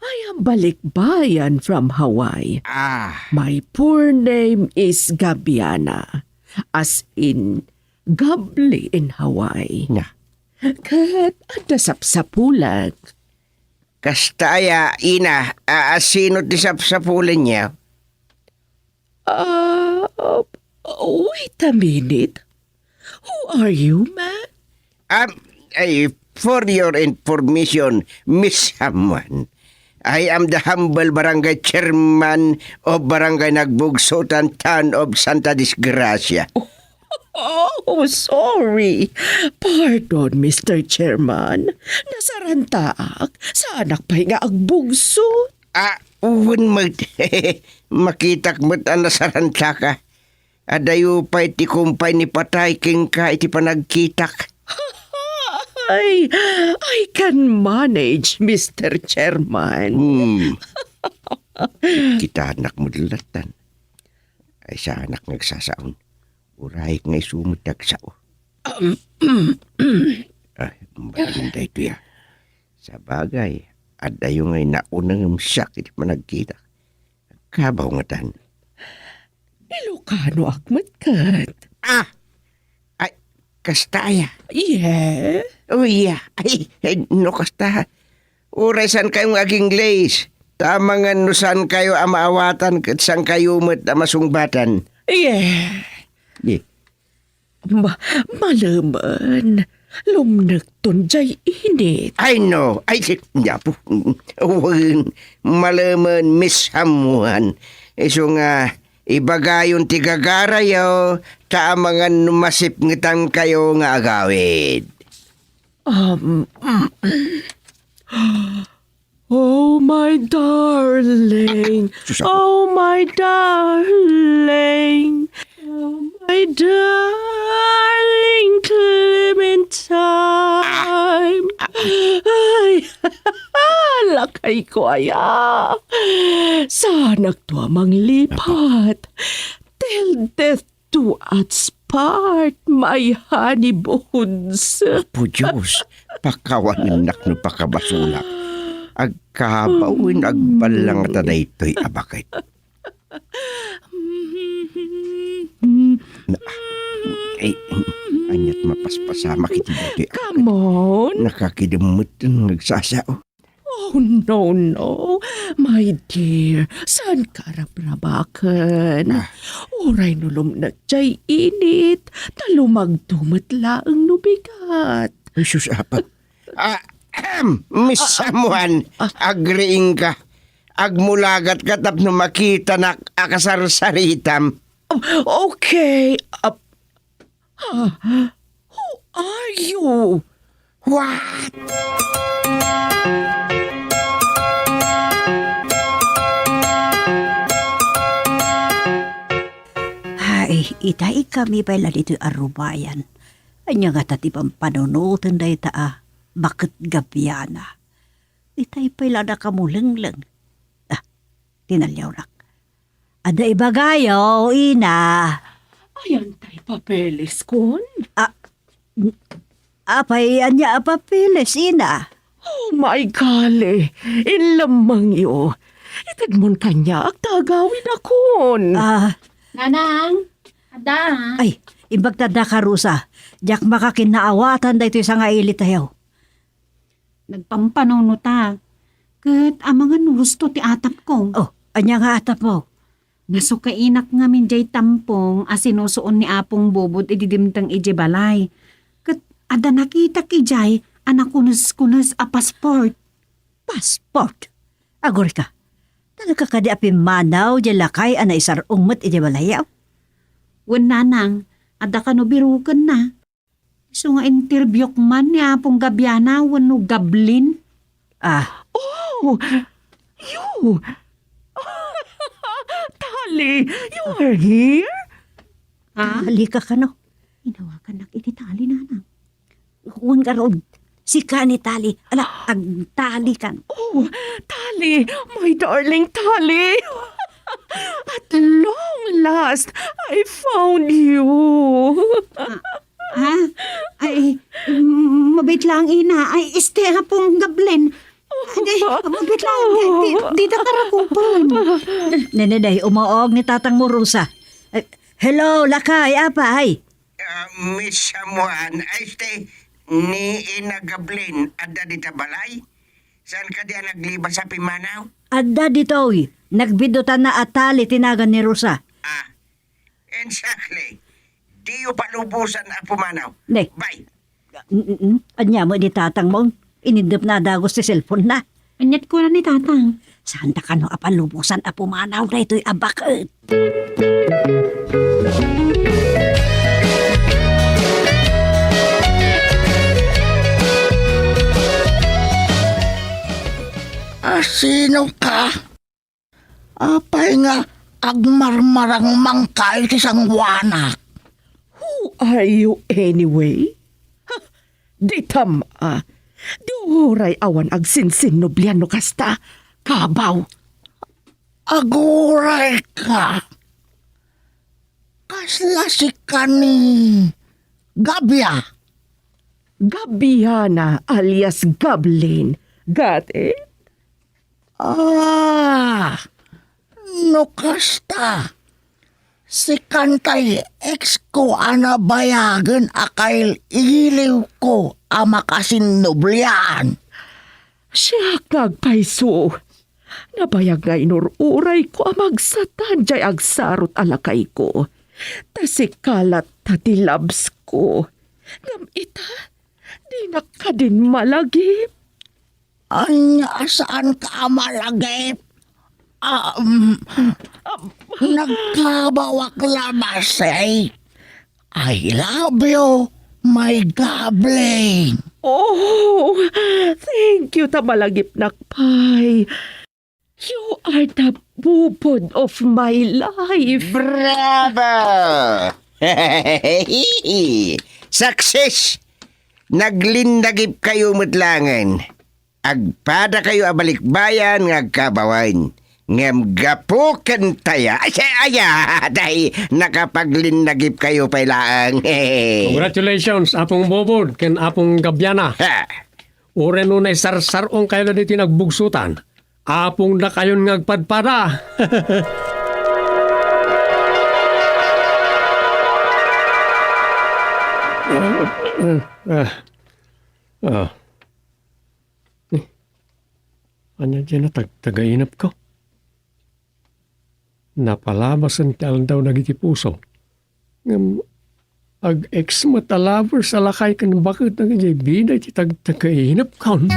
I am Balikbayan from Hawaii. Ah. My poor name is Gabiana, as in, gabli in Hawaii. Na. Ket adda sapsapulek. Kasta aya, ina, a, a, sino ti sapsapulenyo? Ah, wait a minute. Who are you, man? Um, ay, for your information, Miss Someone, I am the humble barangay chairman of Barangay Nagbugsutan, Town of Santa Disgracia. Oh, sorry. Pardon, Mister Chairman. Nasarantaak. Saanak pay nga agbugso. Ah, wen met. Makitak met a nasarantaka. Adayo pay ti kumpay ni patay kenka iti panagkitak. Ay, I can manage, Mister Chairman. Hmm. Kitanak met lattan. Ay, saanak nga agsasaon. Uray nga isu met ti agsao. Ay, bain daytoy, a. Sabagay, adayo ngay nauna ngem siak iti panagkita. Kabaw ngatan. Ilokanoak met ket. Ah! Ay, kasta aya? Yes. Oh, yeah. Ay, ay, no kasta. Uray saan kayo nga ag-Ingles? Ta amangan no saankayo a maawatan ket saankayo met a masungbatan. Yeah. Di. Ma-, malemen, lumnekton jay init. Ay, no. Ay, si, Apo. Wen, malemen, Miss Hamuan. Isu nga, ibagayon ti gagarayo, ta amangan no masipngetankayo nga agawid. Um, Oh, my darling. Sus, Apo. Oh, my darling. Oh, my darling Clementine. Ay, lakay ko aya. Saanakto a manglipat. Till death do us part, my honey bones. Apo Dios, pakawanennak no pakabasolak. Agkabaw wenno agballangata daytoy a baket. Na, ay, aniat mapaspasamak iti daytoy a baket. Come on. Nakakidemmet nga agsasao. Oh, no, no. My dear, saanka a rabrabaken? Ah. Uray no lumnek jay init, ta lumagdo met laeng no bigat. Ay, sus, Apo. Ah, ahem, Miss Samuan, ah, agriingka. Agmulagatka tapno makitanak a kasarsaritam. Oh, okay. Ah, who are you? What? Ay, itay kami pay la ditoy a rubayan. Ania ngata ti pampanunoten dayta a baket gabiana? Itay pay la nakamulengleng. Ah, tinaliawnak. Adda ibagayo, ina. Ayan tay papeles kon? Ah, n-, apay, ania a papeles, ina? Oh, my golly. Inlemmengyo. Itedmon kaniak ta agawidakon. Ah. Nanang, adda. Ay, imbag ta adda ka, Rosa. Diak makakinnaawatan daytoy sangailitayo. Nagpampanunotak. Ket amangan no husto ti atapko. Oh, ania nga atapmo? Nasukainak ngamin jay tampong a sinusuon ni Apong Bobot idi dimteng idiay balay. Ket adda nakitak idiay a nakuneskunes a passport. Passport? Agurayka, talaga kadi a pimmanaw jay lakay a naisar-ong met idiay balayyo? Wen, nanang, adda kano birokenna. Isu nga interviewak man ni Apong Gabiana wenno Gablin. Ah. Oh, you! Tali, you are here? Ha? Tali ka kano? Inawagannak iti Tali, nanang. Wen garud, sika ni Tali. Ala, agtali kan. Oh, Tali, my darling Tali. At long last, I found you. Ah, Ha? Ay, mm, mabit lang, ina. Ay, este, Apong Gablin. Ay, di, mabit lang. Di, di, di ta karakupan. Nene, day, umaog ni tatang mo, Rosa. Eh, hello, lakay, apay. Ah, Miss Samuan, ay, este, ni Ina Gablin, adda dita balay? Saan kadi a naglibas a pimmanaw? Adda ditoy. Nagbidutan na a Tali ti nagan ni Rosa. Ah, Exactly. Diyo palubosan a pumanaw. Ne. Bay. Mm-mm. Ania met ni tatang mo? Inindep na a dagus ti cellphone na. Aniat kuna ni tatang? Saan ta kano a palubosan a pumanaw daytoy a baket? Asino ka? Apay nga agmarmarangmangka iti sangoanak? Who are you anyway? Ha, ditam a. Di uray awan agsinsinnublian no kasta. Kabaw. Aguray ka. Kasla sika ni Gabia? Gabiana alias Gablin. Got it? Ah, no kasta, sikan tay ex ko a nabayagen a kail-iliw ko a makasinnublian. Siak nga agpayso. Nabayag nga inur-urayko a magsatan diay agsarot a lakayko. Ta sika latta ti labsko. Ngem ita, dinak kadin malagip. Ania a saanka a malagip? Um, nagkabawak labasin. I love you, my goblin. Oh, thank you ta malagipnak pay. You are the bubod of my life. Bravo! Success! Naglinnagipkayo met laengen. Agpadakayo a balikbayan nga agkabawen. Ngem gapu ken taya, ay, ay, ay, day, nakapaglinnagipkayo pay laeng. Congratulations, Apong Bobod ken Apong Gabiana. Ha. Uray no naisarsar-ongkayo la ditoy nagbugsotan, apongdakayon nga agpadpada. Ah, ah, ah. Eh, ania diay natagtagainepko? Napalabasen ti aldaw dagiti puso. Ngem ag-ex met a lovers a lakay ken baket dagiti bida iti tagtagainepkon.